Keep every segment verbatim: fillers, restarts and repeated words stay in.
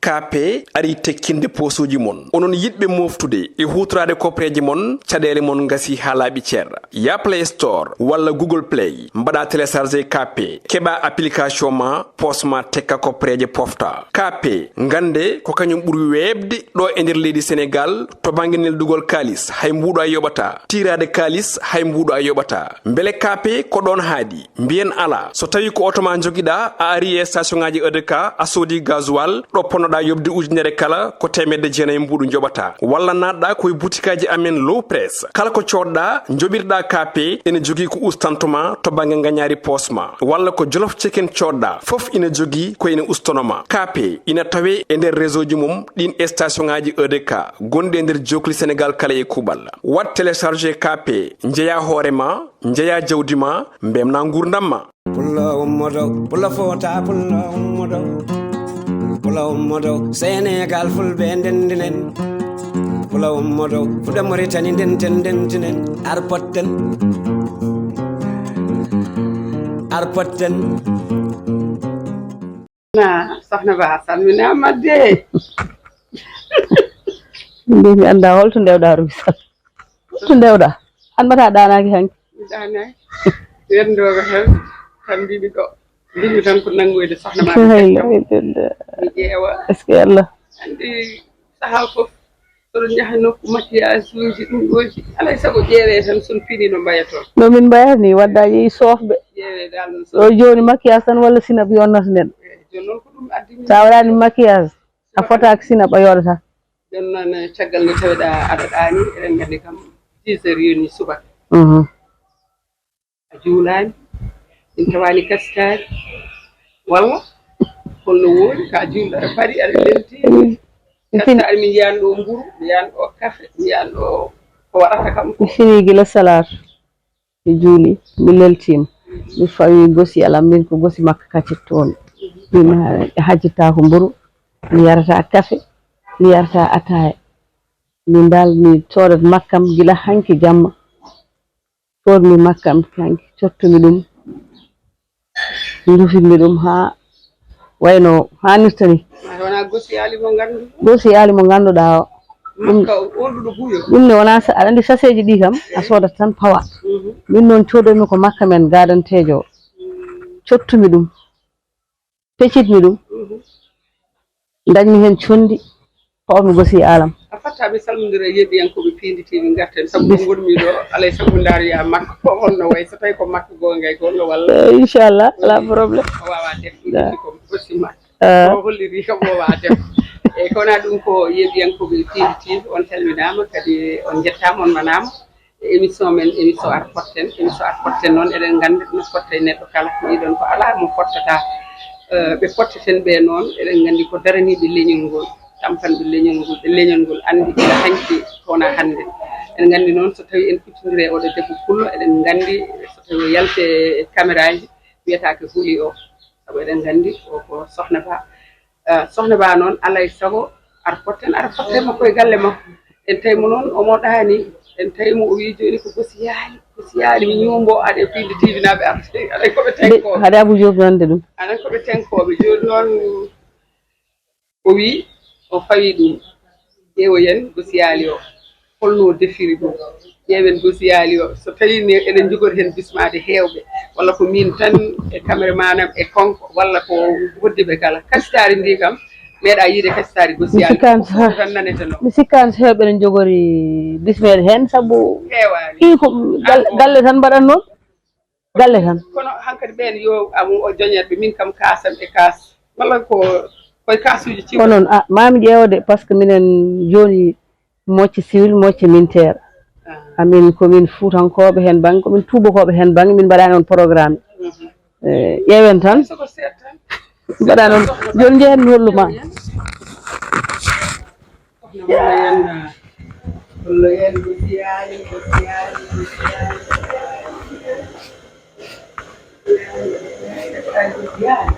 K P ari tekkinde poosuuji mon. Onon yiɗɓe mooftude e huutoraade kopreeje mon, caɗeele mon ngasi haa laaɓi cer. Ya Play Store walla Google Play, mbaɗa télécharger K P, keɓa application ma, poos ma tekka kopreeje pofta. K P, ngannde ko kañum ɓuri weeɓde ɗo e nder leydi Senegaal to bannge neldugol kaalis, hay mbuuɗo a yoɓata. Tiiraade kaalis, hay mbuuɗo a yoɓata. Mbele K P ko ɗoon haaɗi? Mbiyen alaa. So tawii ko oto ma njogiɗaa, a ari e station ŋaaji E D K, a soodi gasoil, ɗo ponnoɗaa yoɓde ujunere kala, ko teemedde jeenayi mbuuɗu njoɓataa. Walla naatɗaa ko e butikaaji amen Low Press. Kala ko coodɗaa, njoɓirɗaa K P, ene jogii ko ustanto ma to bannge ngañaari poos ma. Walla ko Jolof Chicken coodɗaa, fof ina jogii ko ene ustono ma. K P ina tawee e nder réseau ji mum ɗiin e station ŋaaji E D K gonɗi e nder jookli Senegaal kala e kuuɓal. Waɗ télécharger K P, njeyaa hoore ma, njeyaa jawdi ma, mbemnaa nguurndam ma. Pullo ummoto, pullo fota, pullo ummoto. Pullo ummoto, Senegaal fulɓe ndendinen. Pullo ummoto, fuɗa Moritani ndenten ndendinen. Arpotten. Arpotten. Na, soxna Ba, salminaama de. Mbi mi annda holto ndewɗaa Ruwi Sall. Holto ndewɗaa? An mbaɗa ɗaanaaki hanki. Mi ɗaanaaki. Ɓeen ɗo ko tan, tan mbiimi ko. Mbiimi tan ko nanngoyde soxna ma mi Hay ƴetta. Laydelle. Mi ƴeewa. Est-ce que Allah? Anndi sahaa fof, soɗo njaha nokku maquillage uji ɗum ɗooji. Alay sago ƴeewee tan, son piini no mbaya toon. No min mbayata ni, wadda yehi soofɓe. Ƴeewee dal no Ɗo jooni maquillage tan walla sinap yonnata neɗɗo. Eey, jooni noon ko ɗum addi min. Sa waɗaani maquillage, a fotaaki sinap a yooɗata. Jooni noon, eh, caggal nde taweɗaa aɗa ɗaani, eɗen nganndi kam dix heures yoni subaka. Mhm. A juulaani, min tawaani kasitaari, walla holno woori, ka juulɗo aɗa paɗi, aɗa lelti. Min fin- Kasitaari, min njiyan ɗo mburu, mi yiyan ɗo kafe, mi yiyan ɗo ko waɗata kam ko. Mi fini gila salaat, mi juuli, mi leltiima. Mi fawi gosi alam, min ko gosi makka kacitto on. Min hajjitta ko mburu, mi yarata kafe, mi yarata ataaya. Min dal mi soodat makkam gila hanki jamma. Soodmi makkam hanki, cottumi ɗum, ndufitmi ɗum haa wayno haanirta ni. Mata wona gosi yaali mo nganndu-, gosi yaali mo ngannduɗaa o. Ɗum, makka o, on ɗuɗo buyo. Ɗum ne wona sa-, aɗa anndi saseeji ɗi kam, a soodat tan pawa. Mhm. Min noon coodoymi ko makka men gaadanteejo o. Mm. Cottumi ɗum. Pecitmi ɗum, mhm, ndañmi heen conndi, pawmi gosi alam. A fatta mi salmondira e yeeɓiyankooɓe Piindi T V ngarten, sabu ɗo ngonmi ɗo, alay sabu ndaroya makko, ko honno wayi, so tawi ko makko goongay goonga walla? Eh, inchallah, alaa problème. O waawaa def ɗum, ko gosi makko. Ah. O holliri kam o waawaa def. Eyi, ko wonaa ɗum ko yeeɓiyankooɓe Piindi T V, on calminaama, kadi on njettaama, on manaama. E émission men, émission Ar Potten, émission Ar Potten noon, eɗen nganndi no fotta e neɗɗo kala, ko wiɗon ko alaa mo fottata. Eh, ɓe potteten ɓe noon, eɗen nganndi ko daraniiɓe leñol ngol, tampanɓe leñol ngol, ɓe leñol ngol anndi gila hanki ko wona hannde. Eɗen nganndi noon so tawi en kuccondire e oɗo debbo pullo, eɗen nganndi so tawi o yalte e cameraaji, wiyata ko Huli o, sabu eɗen nganndi o ko Soxna Ba. Eh, Soxna Ba noon, alaa e sago, Ar Potten, Ar Potten mo koye galle makko. En tawi mo noon, omo ɗaani. En tawi mo, o wii jooni ko gosi yaali, gosi yaali, mi ñuumbo, aɗa e Piindi T V naaɓe, aɗa, aɗa ko ɓe tenkooɓe. Haɗa Abou Diop nande ɗum. Aɗa ko ɓe tenkooɓe. Jooni noon, o wii, o fawi ɗum. Ƴeewoyen gosi yaali o. Holno o defiri ɗum? Ƴeewen gosi yaali o. So tawii ne eɗen njogori heen bismaaɓe heewɓe, walla ko miin tan e cameraman am e konko, walla ko hoddiiɓe kala. Kasitaari ndi kam, meeɗaa yiide kasitaari gosi yaali. Mi sikkaani so, fof tan naneteno. Mi sikkaani so heewɓe ene njogori bismeeɗe heen, sabu heewaani. Ɗii ko gal-, galle tan mbaɗatnoo. Galle tan. Kono hankadi ɓeen yo amu o joñat ɓe, min kam kaasam e kaas. Walla ko koye kaasuuji ciwɗo. Ko noon, ah, maa mi ƴeewo de, par ce que minen jooni mocce civil, mocce militaire. Ah. Amin ko min Fuutankooɓe heen bannge, ko min Tuubakooɓe heen bannge, min mbaɗaani oon programme. Mhm. Eh, ƴeewen tan. Soko seeɗa tan. Mbaɗaani oon, jooni njehen mi hollu ma. Soxna Wula Yanda. Wula Yanda, ko siyaani, ko siyaani, ko siyaani. Ko siyaani.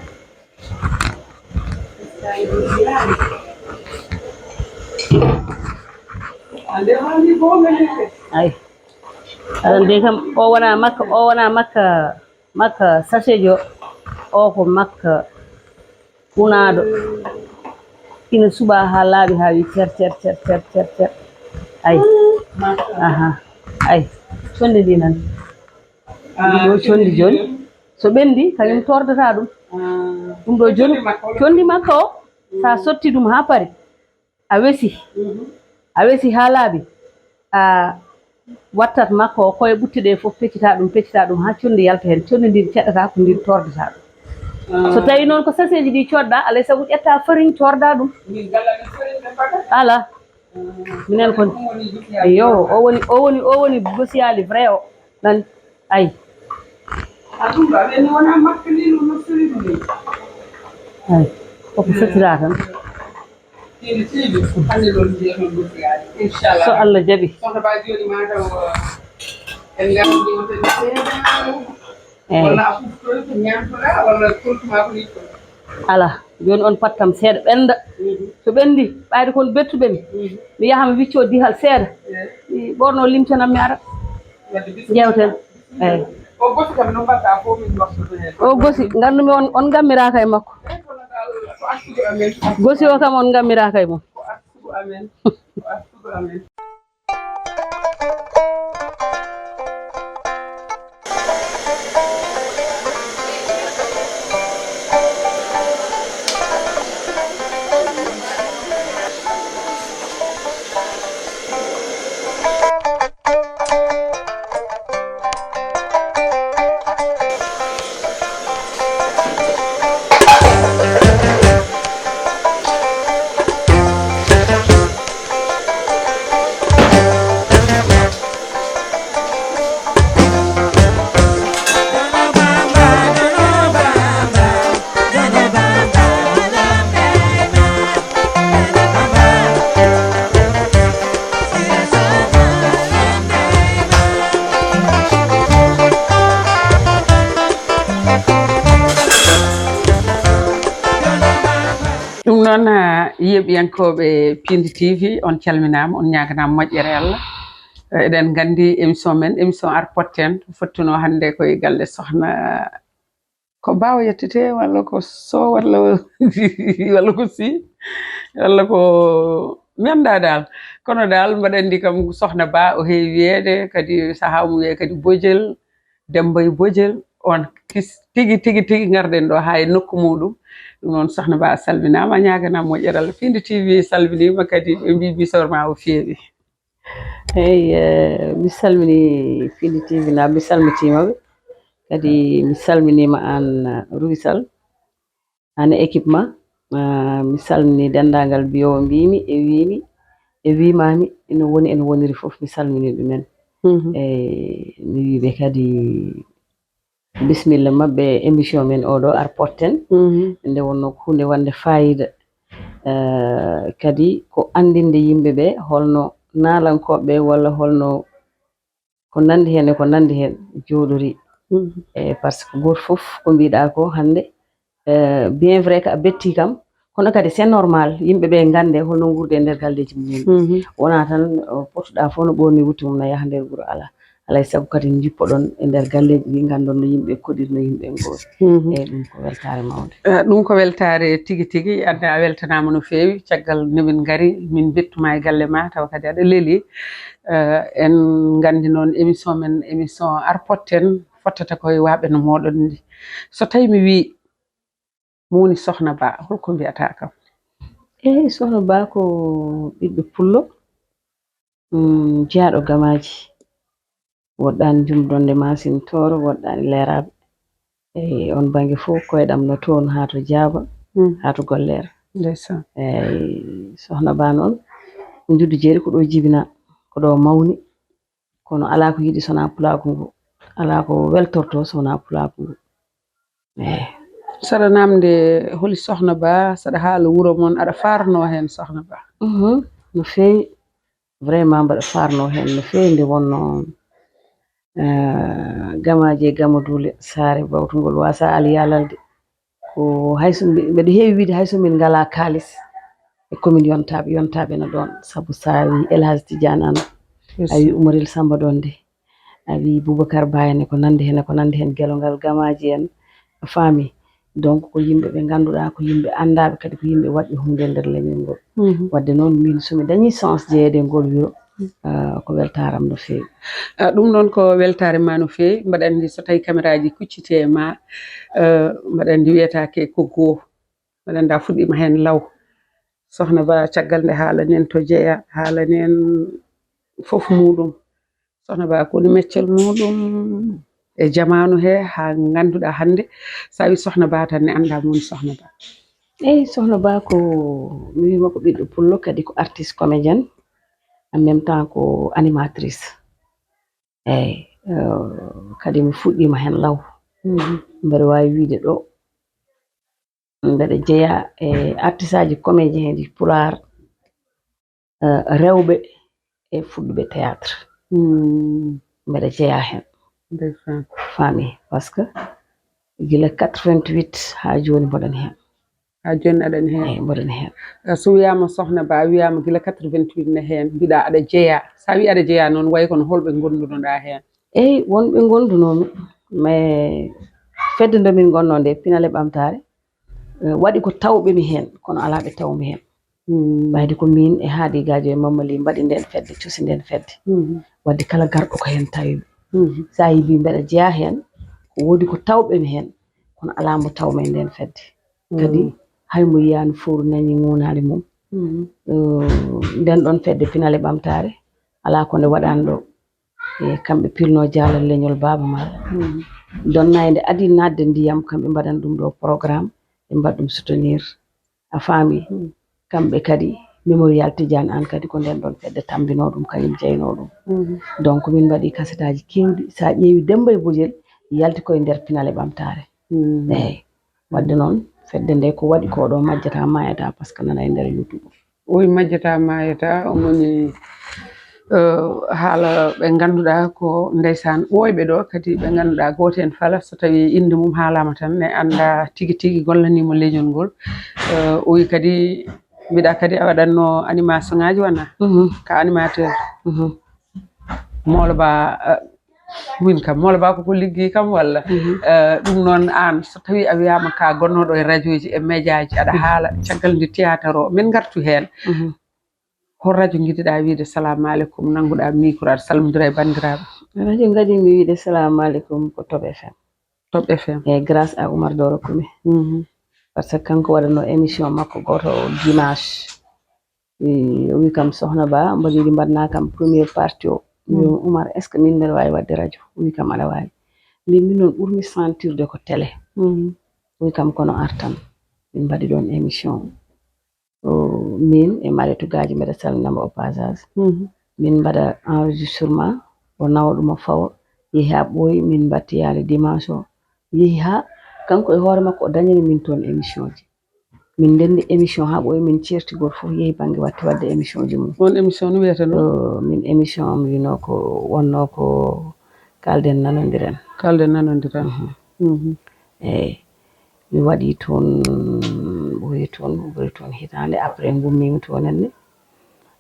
Ko siyaani. Ande hannde ko men ndefe. Ay. Aɗa anndi kam, o wona makka, o wona makka, makka sasejo, o ko makka kunaaɗo. Ina suɓaa haa laaɓi, haa wi cer, cer, cer, cer, cer, cer. Ay. Aha. Ay. Conndi ndi nan. Ɗum ɗo conndi jooni. So ɓenndi, kañum toordataa ɗum. Ɗum ɗo jooni, conndi makko o, so a sotti ɗum haa pari, a wesi. A wesi haa laaɓi. A wattat makko o, koye ɓutte ɗe fof, peccitaa ɗum, peccitaa ɗum haa conndi yalta heen. Conndi ndin ceɗataa ko ndin toordataa ɗum. So tawii noon ko saseeji ɗi coodɗaa, alay sago ƴettaa fariñ coordaa ɗum. Alaa. Minen kon. Iyo, o woni, o woni, o woni gosiyaali vrai o. Nan, ay. Ay, koko sottira tan. So Allah jaɓi. Eyi. Alaa, jooni on pattam seeɗa ɓennda. So ɓenndi, ɓayde kon bettuɓe mi. Mi yaha mi wicco dihal seeɗa. Mi ɓorno limtanam mi ara. Jewten. Eyi. O gosi, nganndu-mi on, on ngammiraaka e makko. Gosi o kam on ngammiraaka e mum. Ɗum noon, ah, yeeɓiyankooɓe Pindi T V, on calminaama, on ñaaganaama moƴƴere Allah. Eh, eɗen nganndi émission men, émission Ar Potten, fottunoo hannde koye galle sohna ko Ba o yettete, walla ko So, walla, walla ko Si, walla ko mi anndaa dal. Kono dal, mbaɗa anndi kam, sohna Ba o heewi wiyeede, kadi sahaa mum wiyee kadi Bojel, Demba e Bojel, on kis-, tigi, tigi, tigi ngarɗen ɗo haa e nokku muuɗum. Ɗum noon, sohna Ba, a salminaama, a ñaaganaama moƴƴere Allah. Pindi T V salminiima kadi, ɓe mbii bisor ma o feewi. Eyi, eh, mi salminii Pindi T V naaɓe, mi salmitiima ɓe. Kadi mi salminiima aan, eh, Ruby Sall, aan e équipe ma. Ah, mi salminii denndaangal mbiyoowo mbiimi e wiimi e wiimaami, ina woni, ina woniri fof, mi salminii ɗumen. Mhm. Eyi, mi wii ɓe kadi bisimilla maɓɓe e émission men oɗo Ar Potten. Mhm. Nde wonnoo ko huunde wonde faayiida. Eh, kadi ko anndinde yimɓe ɓe holno naalankooɓe ɓe walla holno ko nanndi heen e ko nanndi heen jooɗori. Mhm. Eh, par ce que gooto fof ko mbiɗa ko hannde, eh, bien vrai que a betti kam, kono kadi c'est normal yimɓe ɓe ngannde holno nguurdi e nder galleeji mumen. Mhm. Wonaa tan, o, pottuɗa fof no ɓoorni wutte mum na yaha nder wuro, alaa. Alay sago kadi njippoɗon e nder galleeji ɗi, nganndon no yimɓe koɗiri, no yimɓe ngoori. Mhm. Eyi, ɗum ko weltaare mawnde. Eh, ɗum ko weltaare tigi tigi. Annde a weltanaama no feewi. Caggal nde min ngari, min mbettuma e galle ma, tawa kadi aɗa leeli. Eh, en nganndi noon émission men, émission Ar Potten, fottata koye waaɓe no mooɗon ndi. So tawi mi wii, mo woni sohna Ba, holko mbiyataa kam? Eyi, sohna Ba ko ɓiɗɗo pullo, mm, jeyaaɗo gamaaji. Woɗɗaani jumdonde maasin tooro, woɗɗaani leeraaɓe. Eyi, on bannge fof, koyɗam no toon haa to Jaaba, mm, haa to Golleera. Ndeysaan. Eyi, sohna Ba noon, njuddu jeeri ko ɗo jibinaa, ko ɗo mawni. Kono alaa ko yiɗi so wonaa pulaagu ngu, alaa ko weltortoo so wonaa pulaagu ngu. Eyi. Saɗa naamnde, holi sohna Ba, saɗa haala wuro mon, aɗa faarnoo heen sohna Ba? Mhm, no feewi. Vraiment mbaɗa faarnoo heen no feewi, nde wonnoo, eh, gamaaji e gamaduule, saare bawtungol waasa aliyaalalde. Ko hay so mbi-, mbeɗa heewi wiide hay so min ngalaa kaalis e commune yontaaɓe, yontaaɓe no ɗoon. Sabu so a wii El Hadj Tidiane Anne, a wii Umaril Samba Donde, a wii Boubacar Ba en e ko nanndi heen, e ko nanndi heen, Gelongal Gamaaji en, a faami. Donc ko yimɓe ɓe ngannduɗaa ko yimɓe anndaaɓe, kadi ko yimɓe waɗɓe huunde e nder leñol ngol. Waɗde noon, min so mi dañii chance jeyeede e ngol wuro, ah, ko weltaaram no feewi. Ah, ɗum noon ko weltaare ma no feewi. Mbaɗa anndi so tawii kameraaji kucciti e ma, ah, mbaɗa anndi wiyetaake ko goo. Mbaɗa anndi a fuɗɗiima heen law. Sohna Ba, caggal nde haalani en to jeyaa, haalani en fof muuɗum. Sohna Ba, ko woni meccel muuɗum e jamaanu he, haa ngannduɗaa hannde, so a wii Sohna Ba tan ne anndaa mo woni Sohna Ba. Eyi, Sohna Ba ko, mi wiima ko ɓiɗɗo pullo, kadi ko artiste comédienne, en même temps ko animatrice. Eyi, eh, kadi mi fuɗɗiima heen law. Mbeɗa waawi wiide ɗo, mbeɗa jeyaa e artisaaji comédien ji pulaar, eh, rewɓe e fuɗɗuɓe théâtre. Mbeɗa jeyaa heen. Ndeysaan. Faami, parce que gila quatre-vingt-huit haa jooni mboɗon heen. Haa jooni aɗa heen. Eyi, mboɗon heen. Eh, so wiyaama Sohna Ba, wiyaama gila quatre-vingt-huit ne heen, mbiɗa aɗa jeyaa. So a wii aɗa jeyaa noon, wayi kono holɓe ngonndunoɗaa heen? Eyi, wonɓe ngondunoomi, mais fedde nde min ngonnoo nde, Pinal e Ɓamtaare, eh, waɗi ko tawɓe mi heen, kono alaa ɓe tawmi heen. Ɓayde ko miin e Haadi Gaajo e Mamma Li mbaɗi ndeen fedde, cusi ndeen fedde. Waɗde kala garɗo ko heen tawi. So a yii mbiɗa jeyaa heen, ko woodi ko tawɓe mi heen, kono alaa mo tawmi e ndeen fedde. Kadi hay mo yiyaani fowru nani ŋuunaali mum. Eh, nden ɗon fedde Pinal e Ɓamtaare, alaa ko nde waɗaani ɗo. E kamɓe pilno jaalal leñol baaba maɓɓe. Donnayde adi naatde ndiyam, kamɓe mbaɗan ɗum ɗo programme, ɓe mbaɗa ɗum soutenir. A faami? Kamɓe kadi, Mémorial Tidiane Anne kadi ko nden ɗon fedde tambino ɗum, kañum jeyno ɗum. Donc min mbaɗi kasetaaji keewɗi, so a ƴeewi Demba e Bojel, yalti koye nder Pinal e Ɓamtaare. Eyi, waɗde noon, fedde nde ko waɗi ko ɗo majjata, maayata, par ce que nana e nder YouTube. Oyi, majjata, maayata, on woni, eh, haala ɓe ngannduɗaa ko ndeysaan ɓooyɓe ɗo, kadi ɓe ngannduɗaa gooto heen fala, so tawii innde mum haalaama tan, ne annda tigi tigi gollaniima leñol ngol. Eh, oyi kadi, mbiɗa kadi a waɗatno animation ŋaaji wona? Ka animateur. Moolo Ba, eh, min kam, Moolo Ba ko ko liggi kam walla? Eh, ɗum noon aan, so tawii a wiyaama ka gonnooɗo e rajooji e médiaji, aɗa haala, caggal nde théâtre o, min ngartu heen. Hol rajo ngiɗiɗaa wiide salaamu aleykum, nannguɗaa micro, aɗa salmondira e banndiraaɓe? Rajo ngadimi wiide salaamu aleykum ko Top F M. Top F M. Eyi, grâce à Oumar Doro Kumi. Par ce que kanko waɗatno émission makko gooto o dimanche. O wi kam, Sohna Ba, mboɗo yiɗi mbaɗna kam première partie o. Mi wi mo, Oumar, est ce que min mbeɗa waawi waɗde rajo? O wi kam, aɗa waawi. Mbimi, min noon ɓurmi sentirde ko télé. O wi kam, kono artan. Min mbaɗi ɗoon émission. O, min e Mariétou Gadji, mbeɗa salmina mo au passage. Min mbaɗa enregistrement, o nawa ɗum o fawa, yehi haa ɓooyi, min mbattiyaali dimanche o. Yehi haa kanko e hoore makko o dañani min toon émission ji. Min ndenndi émission haa ɓooyi, min ceerti, gooto fof yehi bannge waɗde waɗde émission ji mum. On émission no wiyata no? O, min émission am wino ko, wonno ko Kaalden Nanondiren. Kaalden Nanondiren. Mhm. Eyi. Mi waɗi toon, ɓuri toon, ɓuri toon hitaande. Après, ngummiimi toon henne.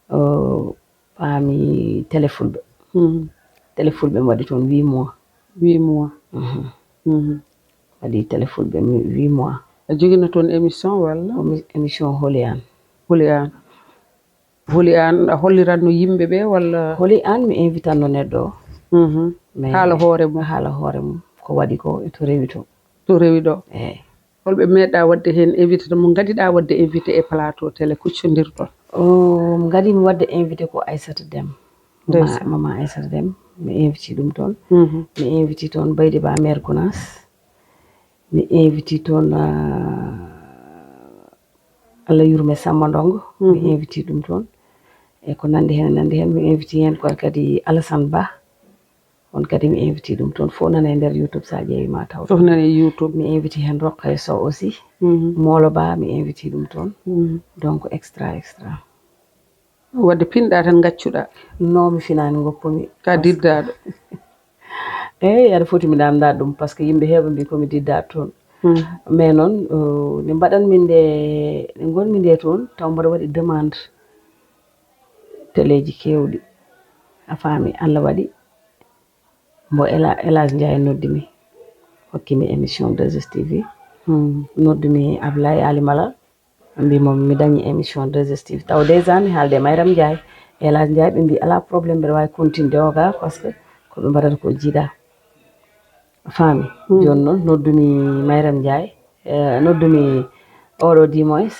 O, paami Télé Fulɓe. Mhm. Télé Fulɓe mi waɗi toon huit mois. Huit mois. Mhm. Mhm. Waɗi Télé Fulɓe mi, huit mois. A jogino toon émission walla? Omi-, émission Holi Aan. Holi Aan. Holi Aan, a holliranno yimɓe ɓe walla? Holi Aan mi invitanno neɗɗo o. Mhm. Mais haala hoore mum. Haala hoore mum. Ko waɗi ko e to rewi to. To rewi ɗo. Eyi. Holɓe meeɗɗa waɗde heen invité, mo ngaɗiɗa waɗde invité e plateau télé kuccondirɗon? O, mo ngaɗimi waɗde invité ko Aissata Dème. Mama, ndeysaan. Mama Aissata Dème, mi inviti ɗum toon. Mhm. Mi inviti toon Baydi Ba, maire Gounass. Mi inviti toon, ah, Allah yurme Samba Ndongo. Mi, mhm, inviti ɗum toon. E ko nanndi heen, nanndi heen. Mi inviti heen ko kadi Alassane Ba. On kadi mi inviti ɗum toon. Fof nana e nder YouTube, so a ƴeewi ma taw. Fof nana e YouTube. Mi inviti heen Rokhaya Sow aussi. Mhm. Moolo Ba, mi inviti ɗum toon. Mhm. Donc, extra, extra. Waɗde pinɗa tan ngaccuɗa. Non, mi finaani ngoppumi. Ka diddaaɗo. Eyi, aɗa foti mi namndaade ɗum, par ce que yimɓe heewɓe mbii ko mi diddaaɗo toon. Hmm. Mais noon, uh, nde mbaɗanmi nde, nde ngonmi nde toon, taw mbaɗa waɗi demande teleeji keewɗi. A faami, Allah waɗi. Mbo Ela-, Elage Ndiaye noddi mi, hokki mi émission deux S T V. Hmm, noddumi Ablaye Ali Malal, mbimo mi dañi émission deux S T V. Taw déjà mi haalde Mayram Ndiaye, Elage Ndiaye, ɓe mbi ala problème, mbeɗa wawi continude o ga, parce que ko ɓe mbaɗata ko jiiɗa. Faami. Hmm. Joni noon noddumi Mayram Ndiaye, eh, noddumi oɗo du moins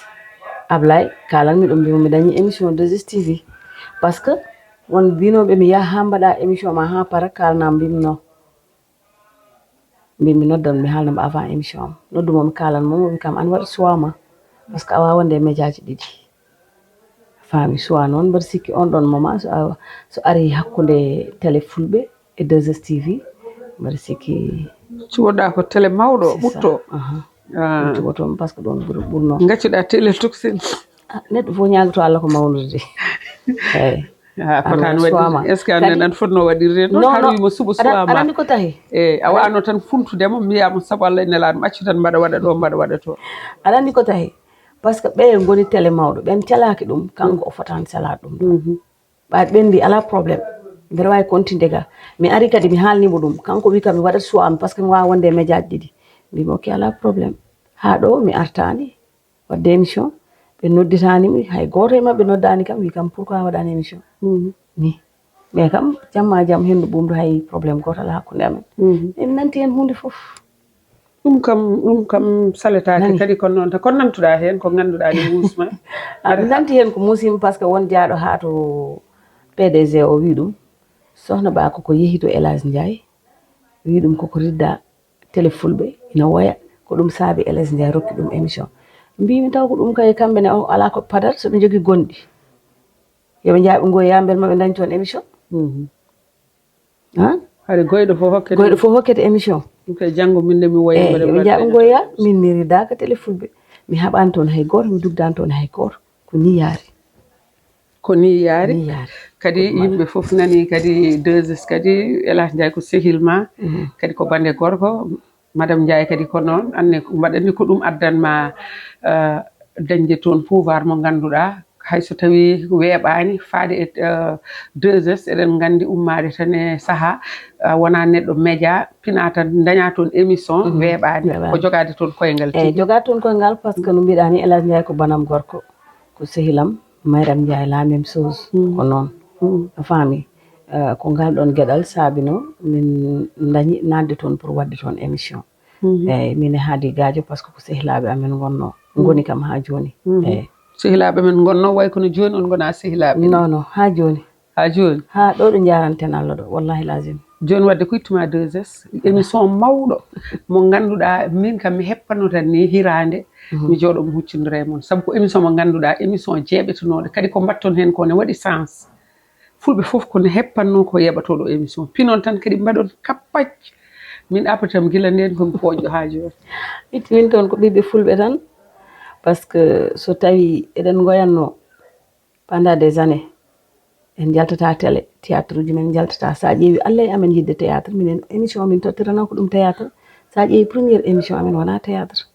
Ablaye, kalanmi ɗum, mbimo mi dañi émission deux S T V. Parce que won mbinoɓe mi yaha ha mbaɗa émission ma ha para, kalnam, mbimi non. Mbimi noddan, mi haalnamo avant émission am. Noddumo mi kalanmo, mo wi kam an waɗa choix ma. Parce que a wawa wonde e médiaji ɗiɗi. Faami, choix noon mbaɗa sikki on ɗon moment so a, so ari hakkunde télé fulɓe e deux S T V, mbaɗa sikki. Cuwoɗa ko télé mawɗo, c'est ça, ɓutto. Aha. Ah. Cuwoto mi, parce que ɗon ɓuri, ɓurno. Gaccuɗa télé toksin. Ah, neɗɗo fof ñaagoto Allah ko mawnude de. Eyyi. Ah, fotani waɗirde. Est-ce que an, an fotno waɗirde noon? Non, non. Har wimo suɓo suwama. Aɗa andi ko tahi? Eyyi, a wano tan funtudemo, mbiyamo sabu Allah e nelaɗo, accu tan mbaɗa waɗa ɗo, mbaɗa waɗa to. Aɗa andi ko tahi? Parce que ɓe ngoni télé mawɗo, ɓen calaki ɗum, kanko o fotani salade ɗum ɗo. Mhm. Ɓaade ɓen mbi ala problème. Mbeɗa wawi continude ga. Mi ari kadi mi haalnimo ɗum. Kanko wi kam mi waɗat choix am, parce que mi wawa wonde e médiaji ɗiɗi. Mbimi ok, ala problème. Ha ɗo mi artani wadde émission, ɓe nodditani mi, hay goto e maɓɓe noddani kam, wi kam pourquoi a waɗani émission? Mhm. Ni. Mais kam, jamma jam, hendu ɓumdu, hay problème goto ala hakkunde amen. Mhm. En nanti hen hunde fof. Ɗum kam, ɗum kam saletaake. Nani? Kadi ko noon tan, ko nantuɗa hen, ko ganduɗa ni musma. Ah, mi nanti hen ko musima, parce que won jaaɗo ha to P D G o wi ɗum, sohna Ba koko yeehi to Elage Ndiaye, wi ɗum koko ridda télé fulɓe, ina woya, ko ɗum saabi Elage Ndiaye rokki ɗum émission. Mbimi taw ko ɗum kay, kamɓe ne o ala ko padata, soɓe jogui gonɗi. Yoɓe jaaɓe ngoya, bel maɓe dañi toon émission. Mhm. Han? Hari goyɗo fof hokkete. Goyɗo fof hokkete émission. Ɗum kay janngo min nde mi wayi. Eyyi, yoɓe jaaɓe ngoya, min mi riddaka télé fulɓe. Mi haɓani toon hay goto, mi dugdani toon hay goto. Ko ni yaari. Ko ni yaari. Ni yaari. Kadi yimɓe fof nani kadi deux S, kadi Elage Ndiaye ko sehil ma. Mhm. Kadi ko bande gorko. Madame Ndiaye kadi ko noon, anne ko mbaɗani ko ɗum addanma, eh, dañde toon pouvoir mo ngannduɗaa, hay so tawii weeɓaani faade e, eh, deux S, eɗen nganndi ummaade tan e sahaa, eh, wonaa neɗɗo média, pinaa tan dañaa toon émission, mhm, weeɓaani, weeɓaani. Ko jogaade toon koyngal. Eeyi, tigi. Jogaade toon koyngal, par ce que no mbiɗaa ni, Elage Ndiaye ko banam gorko. Ko sehilam, Mayram Ndiaye, la même chose. Mm. Ko noon. Mm. A faami? Eh, ko ngal ɗoon geɗal saabino min dañi naatde toon pour waɗde toon émission. Mhm. Eeyi, min e Haadi Gaajo, par ce que ko sehilaaɓe amen ngonnoo. Mm. Ngoni kam haa jooni. Mhm. Eeyi. Sehilaaɓe men ngonnoo, way kono jooni on ngonaa sehilaaɓe? Non, non, haa jooni. Haa jooni? Haa ɗo ɗo njaaranten Allah ɗo, wallahi lazim. Jooni wadde ko ittuma deux S, émission mawɗo mo ngannduɗaa, min kam mi heppanno tan ni hiraande, mhm, mi jooɗo mi huccindira e mon. Sabu ko émission mo ngannduɗaa, émission jeeɓetenooɗo, kadi ko mbaɗton heen ko ne waɗi sens. Fulɓe fof ko ne heppanno ko yeɓatooɗo émission. Pinon tan kadi mbaɗon kappac. Min après tam gila ndeen ko mi pooƴɗo haa jooni. Itti min toon ko ɓiɓɓe fulɓe tan, par ce que so tawi eɗen ngoyanno pendant des années, en njaltata télé, théâtre uji men njaltata. Sa ƴeewi, Allah e amen yiɗde théâtre, minen émission min tottirano ko ɗum théâtre. Sa ƴeewi première émission amen wona théâtre.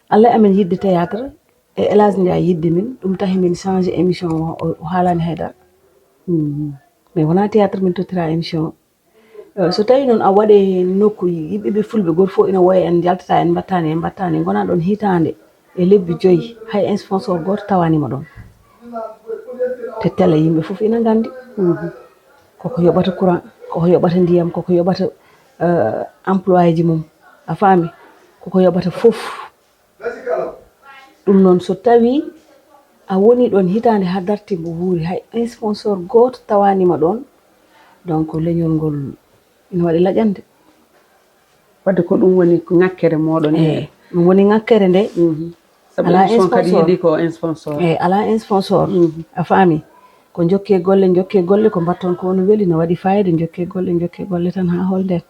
Allah e amen yiɗde théâtre, e Elage Ndiaye yiɗde min, ɗum tahi min changé émission o, o, o haalani haydara. Mhm. Mais wona théâtre min tottira émission. Eh, so tawi noon a waɗe nokku yimɓe ɓe fulɓe, goto fof ina woya, en njaltata, en mbattani, en mbattani, gona ɗon hitaande e lebbi joyi, hay un sponsor goto tawanima ɗon. Te télé yimɓe fof ina nganndi. Mhm. Koko yoɓata courant, koko yoɓata ndiyam, koko yoɓata, eh, employé ji mum. A faami? Koko yoɓata fof. Ɗum noon, so tawi a woni ɗon hitaande haa darti mbo wuuri, hay un sponsor gooto tawanima ɗon, donc leñol ngol ina waɗi laƴande. Wadde ko ɗum woni ko ŋakkere mooɗon. Eyi, ɗum woni ŋakkere nde. Mhm. Sabu alaa émission kadi sponsor. Yiɗi ko un sponsor. Eyi, alaa un sponsor. Mhm. A faami? Ko jokke golle, jokke golle, ko mbatton ko no weli, no waɗi fayida, jokke golle, jokke golle tan haa hol nden.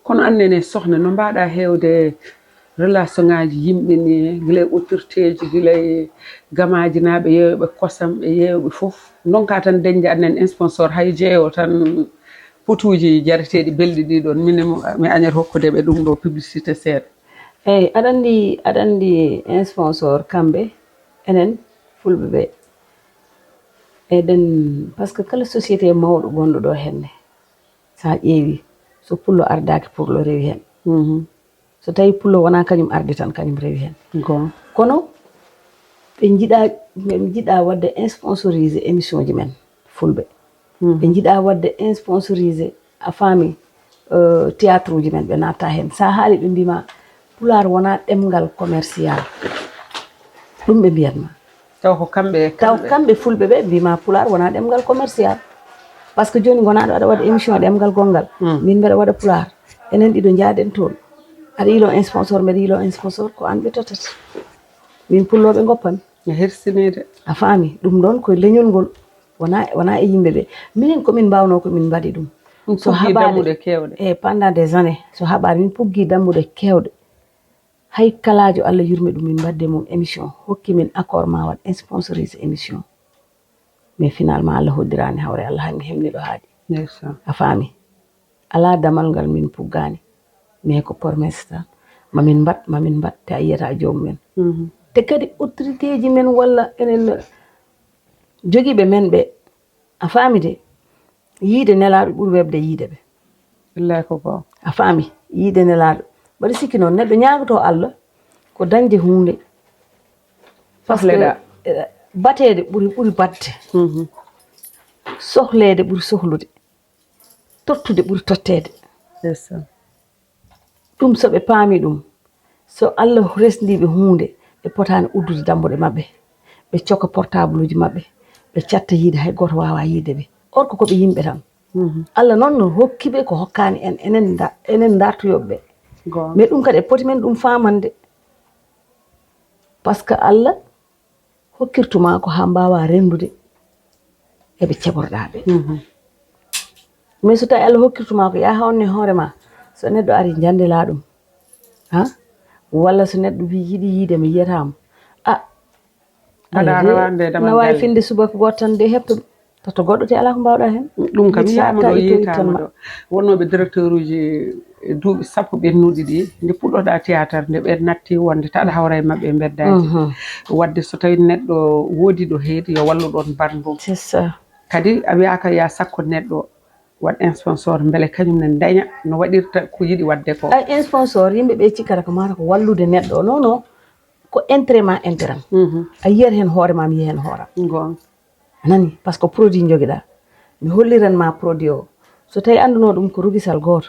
Kono annene sohna, no mbaɗa heewde relation ngaji yimɓe ni, gila e autorité ji, gila e gamaaji naaɓe, yeeyoɓe kosam e yeeyoɓe fof. Ndonka tan dañde annen sponsor, hay jeeyo tan potuji jareteeɗi belɗi ɗi ɗon. Min mi añata hokkude ɓe ɗum ɗo publicité seeɗa. Eyyi, aɗa anndi, aɗa anndi sponsor kamɓe, enen fulɓe ɓe, eɗen, par ce que kala société mawɗo gonɗo ɗo henne, sa ƴeewi, so pullo ardaaki, pullo rewi hen. Mhm. So tawi pullo wona kañum ardi tan, kañum rewi hen. Kono ɓe njiɗa, ɓe njiɗa wadde sponsorisé émission ji men fulɓe. Ɓe njiɗa wadde sponsorisé, a faami, euh, théâtre uji men, ɓe natta hen. Sa haali ɓe mbima pulaar wona ɗemngal commercial. Ɗum ɓe mbiyatma. Taw ko kamɓe, taw kamɓe fulɓe ɓe mbima pulaar wona ɗemngal commercial. Par ce que joni gonaɗo aɗa waɗa émission ɗemngal gonngal. Min mbeɗa waɗa pulaar. Enen ɗiɗo jaaden toon. Aɗa yilo sponsor, mbeɗa yilo sponsor, ko an ɓe tottata. Min pulloɓe goppami. A hersiniide. A faami, ɗum ɗon ko leñol ngol. Wona, wona e yimɓe ɓe. Minen ko min mbawno ko min mbaɗi ɗum. So haɓaade dammuɗe kewɗe. E pendant des années, so haɓaade min puggi dammuɗe kewɗe. Hay kalaajo Allah yurme ɗum min mbadde mum émission, hokki min accord ma waɗ sponsorise émission. Mais finalement Allah hoddiraani hawre, Allah hami hemni ɗo haaɗi. A faami. Alaa damal ngal min puggaani. Mais ko promesse tan. Ma min mbaɗ, ma min mbaɗ, te a yiyata joomum en. Te kadi autorité ji men walla enen jogiiɓe men ɓe, a faami de, yiide nelaaɗo ɓuri webde yiide ɓe. Billahi ko goonga. A faami, yiide nelaaɗo. Mbaɗa sikki noon, neɗɗo ñaagoto Allah ko dañde huunde. Parce que, eh, bateede ɓuri, ɓuri baɗde. Sohleede ɓuri sohlude. Tottude ɓuri totteede. Ɗum so ɓe paami ɗum, so Allah resndiiɓe huunde, ɓe potaani uddude dammuɗe maɓɓe, ɓe coka portableji maɓɓe, ɓe catta yiide, hay gooto waawaa yiide ɓe. Or que ko ɓe yimɓe tan. Allah noon no hokki ɓe ko hokkaani en, enen nda-, enen ndartoyooɓe ɓe. Mais ɗum kadi e poti men ɗum faamande. Par ce que Allah hokkirtuma ko haa mbaawa renndude e ɓe ceɓorɗaa ɓe. Mais so tawi Allah hokkirtuma ko, yaa hawnne hoore ma, so neɗɗo ari janndelaa ɗum, ha? Walla so neɗɗo wi yiɗi yiide mi yiyata mo. A, mbaɗa Allah de, rawaande e damal no waawi galle. Finde subaka gooto tan de heɓta ɗum. Tato goɗɗo te alaa ko mbaawɗaa heen. Ɗum kam yiyaama ɗo, yiitaama ɗo. Wonnooɓe directeur uji e duuɓi sappo ɓennuɗi ɗi, nde puɗɗoɗaa théâtre, nde ɓe natti wonde taɗa hawra e maɓɓe e mbeddaaji. Waɗde so tawi neɗɗo woodi ɗo heedi, yo wallu ɗoon banndum. C'est ça. Kadi a wiyaaka ya sakko neɗɗo waɗ sponsor, mbele kañum ne daña no waɗirta ko yiɗi waɗde ko. Ay, sponsor, yimɓe ɓe cikkata ko mata ko wallude neɗɗo. Non, non. Ko intérêt ma, intérêt am. A yiyat heen hoore ma, mi yiya heen hoore am. Goonga. A nani? Par ce que produit njogiɗaa. Mi holliran ma produit o. So tawi annduno ɗum ko rugisal gooto,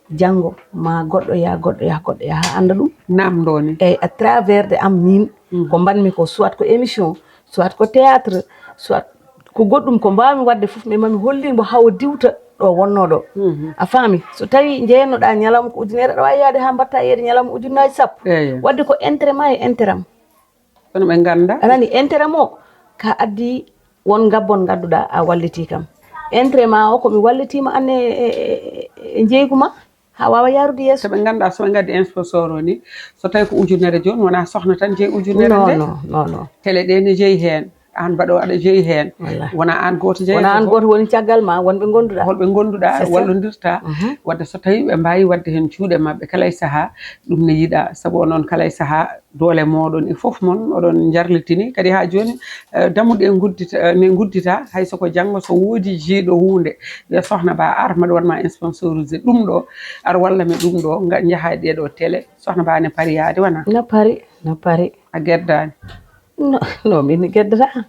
janngo ma goɗɗo yaa, goɗɗo yaa, goɗɗo yaa, haa annda ɗum. Namndo ni. Eyyi, à travers de am min, ko mbaɗmi ko, soit ko émission, soit ko théâtre, soit ko goɗɗum ko mbaawmi waɗde fof, mais mami hollin mbo hawo diwta ɗo wonno ɗo. A faami? So tawi njeyannoɗaa ñalawma ko ujunere, aɗa waawi yaade haa mbaɗta yeede ñalawma ujunnaaji sappo. Eyyi. Waɗde ko intérêt ma e intérêt am. Kono ɓe ngannda. A nani, intérêt mo ka addi won ngabbon ngadduɗaa a walliti kam. Intérêt ma o ko mi wallitiima an e, e, e, e jeygu ma haa waawa yaarude yeeso. So ɓe ngannda, so ɓe ngaddi sponsor o ni, so tawi ko ujunere jooni, wona sohna tan jeyi ujunere nde. Non, non, non. Télé ɗe ne jeyi heen. Aan mbaɗo aɗa jeyi heen. Wallahi. Wona aan gooto jeyi. Wona aan gooto woni caggal ma, wonɓe ngonduɗaa. Holɓe ngonduɗaa, c'est ça. Wallondirta. Waɗde so tawi ɓe mbaawi waɗde heen juuɗe maɓɓe kala e sahaa, ɗum ne yiɗaa. Sabu onon kala e sahaa, doole mooɗon e fof mon, oɗon njarlitini. Kadi haa jooni, eh, dammuɗe nguddita, eh, ne nguddita, hay so ko janngo so woodi jeyɗo huunde, wiya, "Sohna Ba, ar, mbaɗa waɗ ma sponsorisé ɗum ɗo, ar walla mi ɗum ɗo, nga-, njaha e ɗee ɗo télé." Sohna Ba ne pari yaade, wona? Na pari, na pari. A geddaani? No, no, min mi geddata.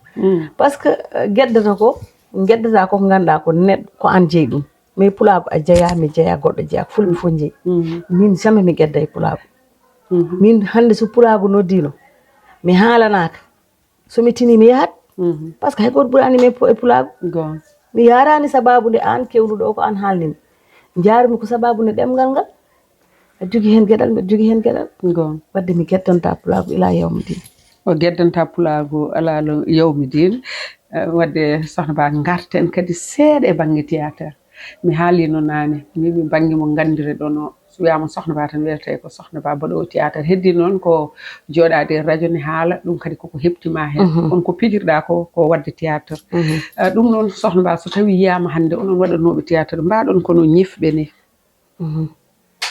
Par ce que, eh, geddata ko, geddata ko ngannduɗaa ko neɗɗo, ko aan jeyi ɗum. Mais pulaagu a jeyaa, mi jeyaa, goɗɗo jeyaa, fulɓe fof njeyi. Min jamais mi gedda e pulaagu. Min hannde so pulaagu noddiino, mi haalanaaka. So mi tini mi yahat. Par ce que hay gooto ɓuraani mi e pu-, e pulaagu. Mi yaaraani sababu nde aan kewluɗo o ko aan haalnimi. Njaarumi ko sababu nde ɗemngal ngal. Aɗa jogii heen geɗal, mbeɗa jogii heen geɗal. Waɗde mi geddanta pulaagu ilaa yawmi din. O geddanta pulaagu alaa lo-, yawmi din. Eh, waɗde Sohna Ba, ngarten kadi seeɗa e bannge théâtre. Mi haalino naane, mbimi bannge mo nganndireɗon o, so wiyaama Sohna Ba tan wiyetee ko Sohna Ba mbaɗoowo théâtre. Heddii noon ko jooɗaade e radio ne haala, ɗum kadi koko heptima heen. Kono ko pijirɗaa ko, ko waɗde théâtre. Eh, ɗum noon, Sohna Ba, so tawi yiyaama hannde onon waɗanooɓe théâtre, mbaaɗon kono ñifɓe ni.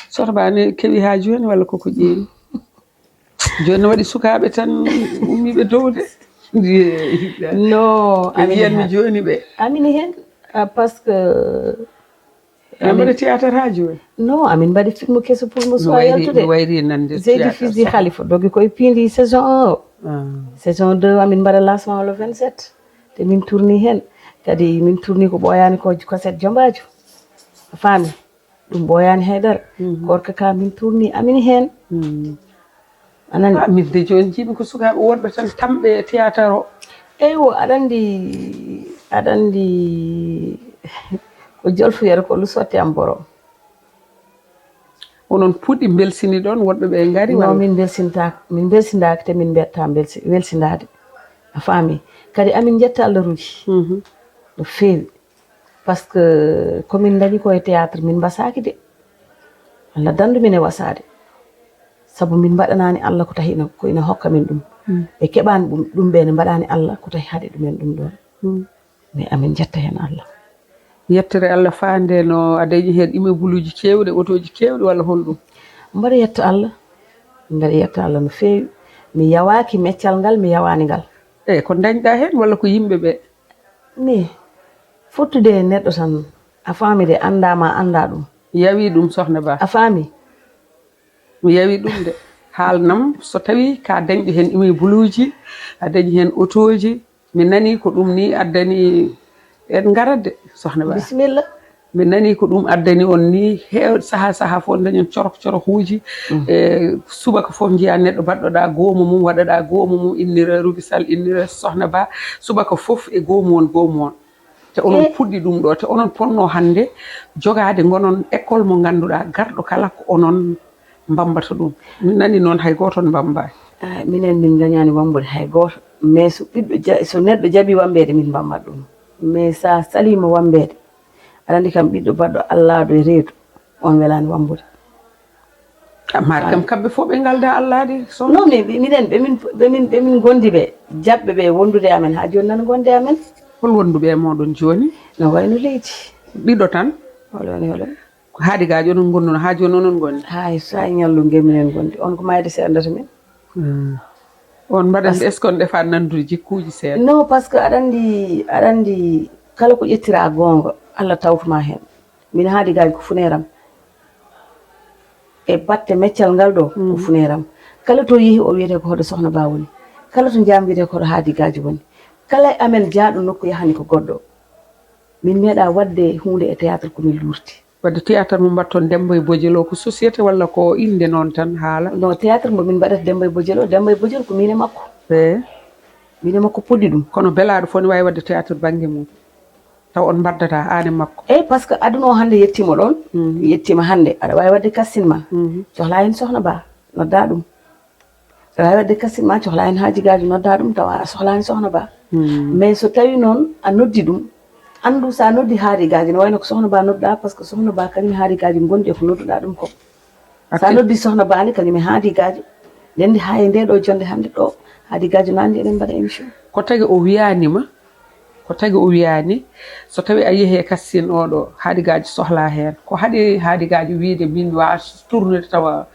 Sohna Ba ne kewi haa jooni walla koko ƴeewi? Jooni ne waɗi sukaaɓe tan ummiiɓe dow de. No, ɓe amin yiyanmi heen. Jooni ɓe. Amin heen, ah, par ce que Amin mbaɗa théâtre haa jooni? Non, amin mbaɗi film keso pour mo suwa yaltude. Wayri nande zeydi fils di khalifa dogi koye piindi saison un o. Saison deux amin mbaɗa lancement le vingt-sept, te min tourni heen. Kadi min tourni ko ɓooyaani ko cassette jombaajo, a faami. Ɗum ɓooyaani haydara. Korka ka min tourni amin heen. Anani? Ah, min de jooni njiimi ko sukaaɓe wonɓe tan tamɓe e théâtre o. Eywo, aɗa anndi, aɗa anndi ko jolfuyere ko lu sotti am borom. Onon puɗɗi mbelsini ɗon, woɗɓe ɓe ngari? Non, walla? Min mbelsintaaka, min mbelsindaaka, te min mbetta mbelsi welsindaade, a faami. Kadi amin njetta Allah ruuji no feewi. Par ce que ko min ndañi ko e théâtre, min mbasaaki de. Allah dandu min e wasaade. Sabu min mbaɗanaani Allah ko tahi ina, ko ina hokka min ɗum. Ɓe keɓaani ɗum, ɗum ɓe ne mbaɗaani Allah ko tahi haɗi ɗumen ɗum ɗoon. Mais amin njetta heen Allah. Yettere Allah faande no a dañi heen immeuble uji keewɗi, otooji keewɗi walla honɗum? Mbaɗa yetta Allah. Mbaɗa yetta Allah no feewi. Mi yawaaki meccal ngal, mi yawaani ngal. E ko ndañɗa heen walla ko yimɓe ɓe? Ni, fottude e neɗɗo tan, a faami de, anndaa ma anndaa ɗum. Yawi ɗum, Sohna Ba. A faami? Mi yawi ɗum de. Haalnam, so tawi ka dañɗo heen immeuble uji, a dañi heen otooji, mi nani ko ɗum ni addani en ngarat de, Sohna Ba. Bisimilla. Mi nani ko ɗum addani on ni, heew-, saha saha fof dañen corok corokuuji. E subaka fof njiya neɗɗo baɗɗoɗa goomu mum, waɗaɗa goomu mum, innira Ruby Sall, innira Sohna Ba. Subaka fof e goomu on, goomu on. Te onon puɗɗi ɗum ɗo, te onon ponno hannde jogaade ngonon école mo ngannduɗaa garɗo kala ko onon mbambata ɗum. Mi nani noon hay gooto on mbambaani. Ah, minen min ngañaani wambude hay gooto. Mais so ɓiɗɗo ja-, so neɗɗo jaɓi wambeede, min mbambat ɗum. Mais so a saliima wambeede, aɗa anndi kam ɓiɗɗo baɗɗo allaaɗo e reedu, on welaani wambude. Amma kam kamɓe fof ɓe ngalda allaaɗi, Sohna? Non, mais ɓe-, minen, ɓe min, ɓe min, ɓe min ngondi ɓe, jaɓɓe ɓe wondude e amen haa jooni nan ngondi e amen. Hol wonduɓe e mooɗon jooni? No wayno leydi. Ɗiɗo tan? Hol woni hol? Ko Haadi Gaajo onon ngonduno haa jooni onon ngondi? Hay, so a ñallu nge minen ngondi. On ko mayde seeɗa ndata min. Hmm. On mbaɗan, est-ce que on ɗefa nandude jikkuuji seeɗa? Non, parce que aɗa anndi, aɗa anndi kala ko ƴettira goonga, Allah tawtuma heen. Min Haadi Gaajo ko funeeram. E batte meccal ngal ɗo, ko funeeram. Kala to yehi o wiyete ko hoɗo Sohna Ba woni. Kala to njaam wiyete ko hoɗo Haadi Gaajo woni. Kala e amen jaaɗo nokku yahani ko goɗɗo. Min meeɗa waɗde huunde e théâtre ko min luurti. Wadde théâtre mo mbatton Demba e Bojel o ko société walla ko innde noon tan haala? Non, théâtre mo min mbaɗata Demba e Bojel o, Demba e Bojel ko min e makko. Eeh. Min e makko puɗɗi ɗum. Kono belaaɗo fof ne waawi waɗde théâtre bannge mum, taw on mbaddata aan e makko? Eey, par ce que aduna o hannde yettiima ɗoon, yettiima hannde, aɗa waawi waɗde casting ma, cohlaa heen Sohna Ba, noddaa ɗum. Aɗa waawi waɗde casting ma, cohlaa heen Haadi Gaajo, noddaa ɗum, tawa a sohlaani Sohna Ba. Mais so tawii noon a noddi ɗum, anndu so a noddi Haadi Gaajo, ne wayno ko Sohna Ba noddaa, par ce que Sohna Ba kañum e Haadi Gaajo ngondi e ko nodduɗaa ɗum ko. So a noddi Sohna Ba ne, kañum e Haadi Gaajo ndenndi haa e ndee ɗo jonnde hannde ɗo, Haadi Gaajo naatni eɗen mbaɗa émission. Ko tagi o wiyaani ma, ko tagi o wiyaani, so tawii a yehii e casting oo ɗo, Haadi Gaajo sohlaa heen. Ko haɗi Haadi Gaajo wiyde min waawa tournude tawa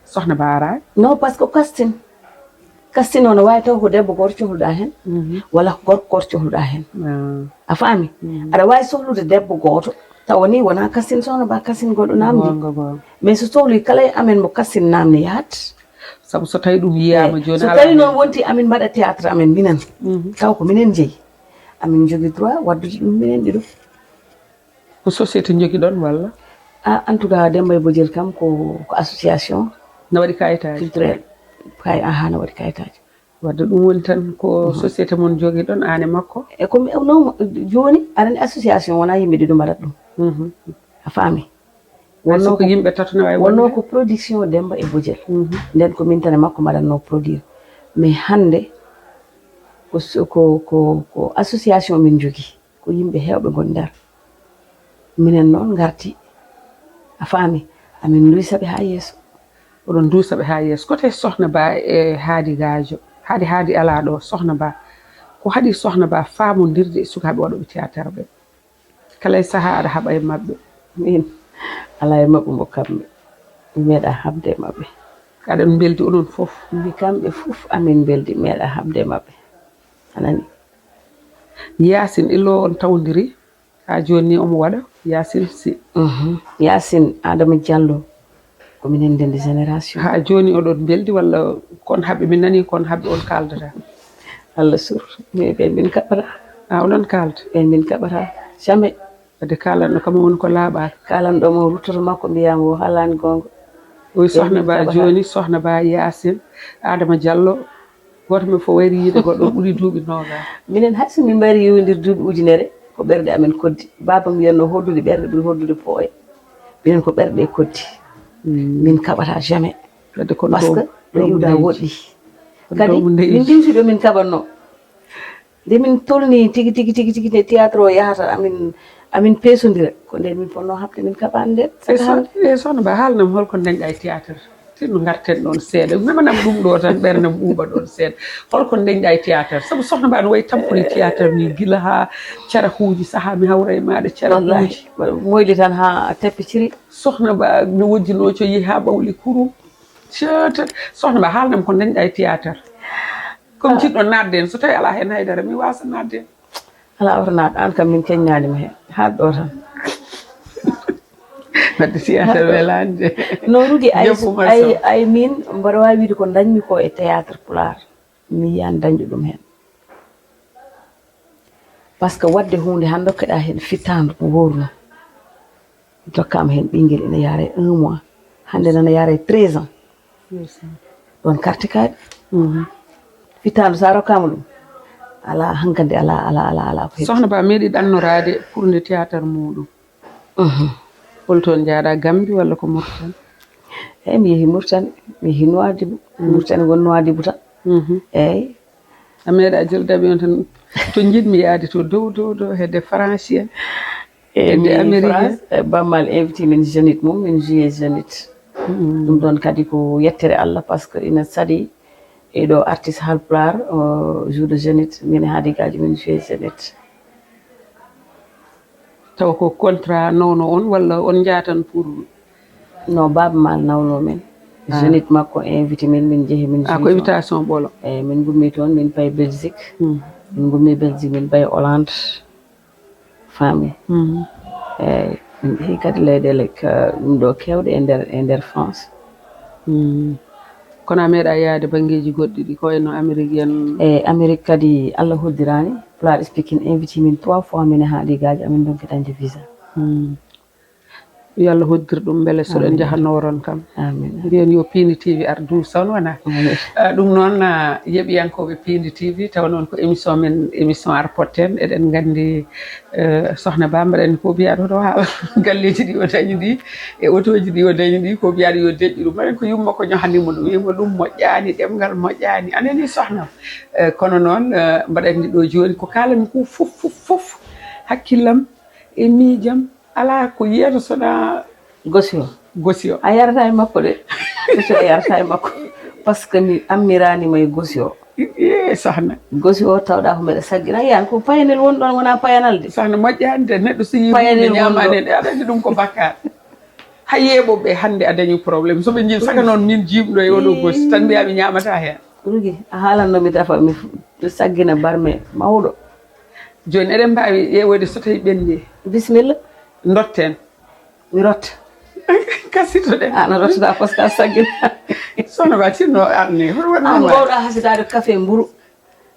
Sohna Ba araani? Non, par ce que casting, casting o no waawi taw ko debbo gooto cohluɗaa heen, walla ko gorko gooto cohluɗaa heen. A faami? Aɗa waawi sohlude debbo gooto, tawa ni wonaa casting Sohna Ba, casting goɗɗo naamni. Goonga, goonga. Mais so sohli kala e amen mo casting naamni yahat. Sabu so tawi ɗum yiyaama jooni, so tawi noon wonti amin mbaɗa théâtre amen minen, taw ko minen njeyi, amin njogii droit waɗdude ɗum minen ɗiɗo. Ko société njogiɗon walla? Ah, en tout cas, Demba e Bojel kam ko, ko association. Na waɗi kayitaaji? Culturelle. Kay, aha, na waɗi kayitaaji. Wadde ɗum woni tan ko société mon jogiɗon aan e makko? E ko mi, non, jooni, aɗa anndi association wonaa yimɓe ɗiɗo mbaɗata ɗum. A faami? Wonnoo ko yimɓe tato ne waawi wonde? Wonnoo ko production Demba e Bojel. Nden ko min tan e makko mbaɗatnoo produire. Mais hannde ko so-, ko, ko, ko association min njogii. Ko yimɓe heewɓe ngoni nder. Minen noon ngarti, a faami, amin nduusa ɓe haa yeeso. Oɗon nduusa ɓe haa yeeso. Kote Sohna Ba e Haadi Gaajo, Haadi, Haadi alaa ɗo, Sohna Ba. Ko haɗi Sohna Ba faamondirde e sukaaɓe waɗooɓe théâtre ɓe? Kala e sahaa aɗa haɓa e maɓɓe? Min, alaa e maɓɓe mo kamɓe. Mi meeɗaa haɓde e maɓɓe. Aɗon mbeldi onon fof? Mbi kamɓe fof amin mbeldi, meeɗaa haɓde e maɓɓe. A nani? Yaasin, illo on tawondiri? Haa jooni ni omo waɗa, Yacine Sy. Mhm. Yacine Adama Diallo, ko minen ndenndi génération. Haa jooni oɗon mbeldi walla kon haɓɓe, min nanii kon haɓɓe on kaaldata? Allah sur, mais ɓen min kaɓata. A, onon kaalda? Ɓen min kaɓata, jamais. Wadde kaalanɗo kam woni ko laaɓaaka. Kaalanɗo mo ruttoto makko mbiyaa mo o haalaani goonga. Oy sohna ba jooni, sohna ba Yacine Adama Diallo, gooto men fof wayri yiide goɗɗo ɓuri duuɓi noogaas. Minen hay so min mbayri yowindir duuɓi ujunere, ko ɓerɗe amen koddi. Baaba mbiyatno hoddude ɓerɗe ɓuri hoddude pooye. Minen ko ɓerɗe koddi. Mm. Min kaɓata jamais. Wadde kono parce que ɗo iwda woɗɗi. Kadi min ndiwti ɗo min kaɓatno. Nde min tolni tigi, tigi, tigi, tigi, nde théâtre o yahata, amin, amin peesondira. Ko nden min ponno haɓde, min kaɓaani nden. E sohna ba, haalnam holko ndeñɗa e théâtre? Tinno ngarten ɗon seeɗa. Memanam ɗum ɗo tan, ɓernam ɓuuɓa ɗon seeɗa. Holko ndeñɗa e théâtre? Sabu sohna ba no wayi tampude théâtre ni, gila haa carahuuji, sahaa mi hawra e maaɗa carahuuji. Wallahi, moyli tan haa teppi ciri. Sohna ba no wojjinoo coyi haa ɓawli kurum. Ceetat. Sohna ba, haalnam ko ndeñɗa e théâtre. Comme jiɗɗo naatde heen, so tawi alaa heen haydara, mi waasa naatde heen. Alaa, oto naat, aan kam min keñnaani ma heen. Haat ɗo tan. Wadde théâtre welaani de. No Rugi, ay, ay, ay min, mboɗo waawi wiide ko ndañmi ko e théâtre pulaar. Mi yiyaani dañɗo ɗum heen. Parce que waɗde huunde, hannde okkeɗa heen fittaandu ko wooruno. Mi tokkaama heen ɓinngel ina yaara e un mois. Hannde nana yaara e treize ans. Ɗon carte kaaɗi. Mhm. Fittaandu so a rokkaama ɗum, alaa hankadi, alaa, alaa, alaa, alaa ko heɓi. Sohna ba meeɗi ɗannoraade pour nde théâtre muuɗum. Mhm. Hol toon njaaɗa, Gambi walla ko Mauritanie? Eeyi, mi yehi Mauritanie, mi yehi Nouadhibou. Mhm. Mauritanie won Nouadhibou tan. Mhm. Eeyi. A meeɗa jolde avion tan, to njiɗmi yahde to dow, dow, dow, hedde France en. E hedde mi Amérique France, en. E Bammal invité min Zénith mum, min joué Zénith. Mm. Ɗum ɗon kadi ko yettere Allah, parce que ina saɗi e ɗo artiste Haalpulaar, o, jour de Zénith, min Haadi Gaji min joué Zénith. Tawa ko contrat nawno on walla on njaatan pour? Non, Baaba Maal nawno min. Ah. Zénith makko invité min, min njehi, min ah, ko joué toon. Invitation ɓolo. Eyi, min ngummi toon, min payi Belgique. Hmm. Min ngummi Belgique, min payi Hollande. Faami. Hmm. Eyi, min njehi kadi leyɗeele ka, ɗum ɗo keewɗe e nder, e nder France. Hmm. Kono a meeɗa yaade banngeeji goɗɗi ɗi, ko wayno Amérique en? E Amérique kadi, Allah hoddiraani. Pulaar Speaking invité min trois fois, min e Haadi Gaji, amin ndonki dañde visa. Hmm. Yo Allah hoddir ɗum, mbele so ɗen Amiin. Njaha nooron kam. Amiin. Mbiyen yo Pindi T V ar duuson, wona? Amiin. Ah, ɗum noon, ah, yeɓiyankooɓe Pindi T V, tawa noon ko émission men, émission Arpotten. Eɗen nganndi, eh, Sohna Ba, mbaɗen ko mbiyaɗo ɗo haala galleeji ɗi o dañi ɗi, e otooji ɗi o dañi ɗi, ko mbiyaɗo yo deƴƴu ɗum. Mbaɗen ko yumma ko ñohani mo ɗum, wimo ɗum moƴƴaani, ɗemngal moƴƴaani. A nani sohna? Eh, kono noon, eh, mbaɗen ni ɗo jooni, ko kaalanmi ko fof, fof, fof, hakkillam e miijam alaa ko yiyata so wonaa gosi o. Gosi o. A yarata e makko de. Gosi o a yarata e makko. Parce que mi ammirani ma e gosi o. Ee, sohna. Gosi o tawɗa ko mbeɗa saggina. Yiyan ko payanel won ɗon, wona payanal de. Sohna moƴƴaani de, neɗɗo so yii payanel won ɗon. Ñaamaani de, aɗa anndi ɗum ko bakkaat. Hay yeeɓooɓe hannde a dañi problème. So ɓe njii, saka noon min jiimɗo e oɗo gosi, tan mbiyaa mi ñaamata heen. Rugi, a haalanno mi tafa, mi fu-, mi saggina barme mawɗo. Jooni eɗen mbaawi ƴeewoyde so tawi ɓenndi. Bisimilla. Ndotten. Mi rotta. Kasitoɗen. A no rottata parce que a saggina. Sohna Ba, tinno arni. Hoto waɗ an ma gowɗa hasitaade kafe mburu.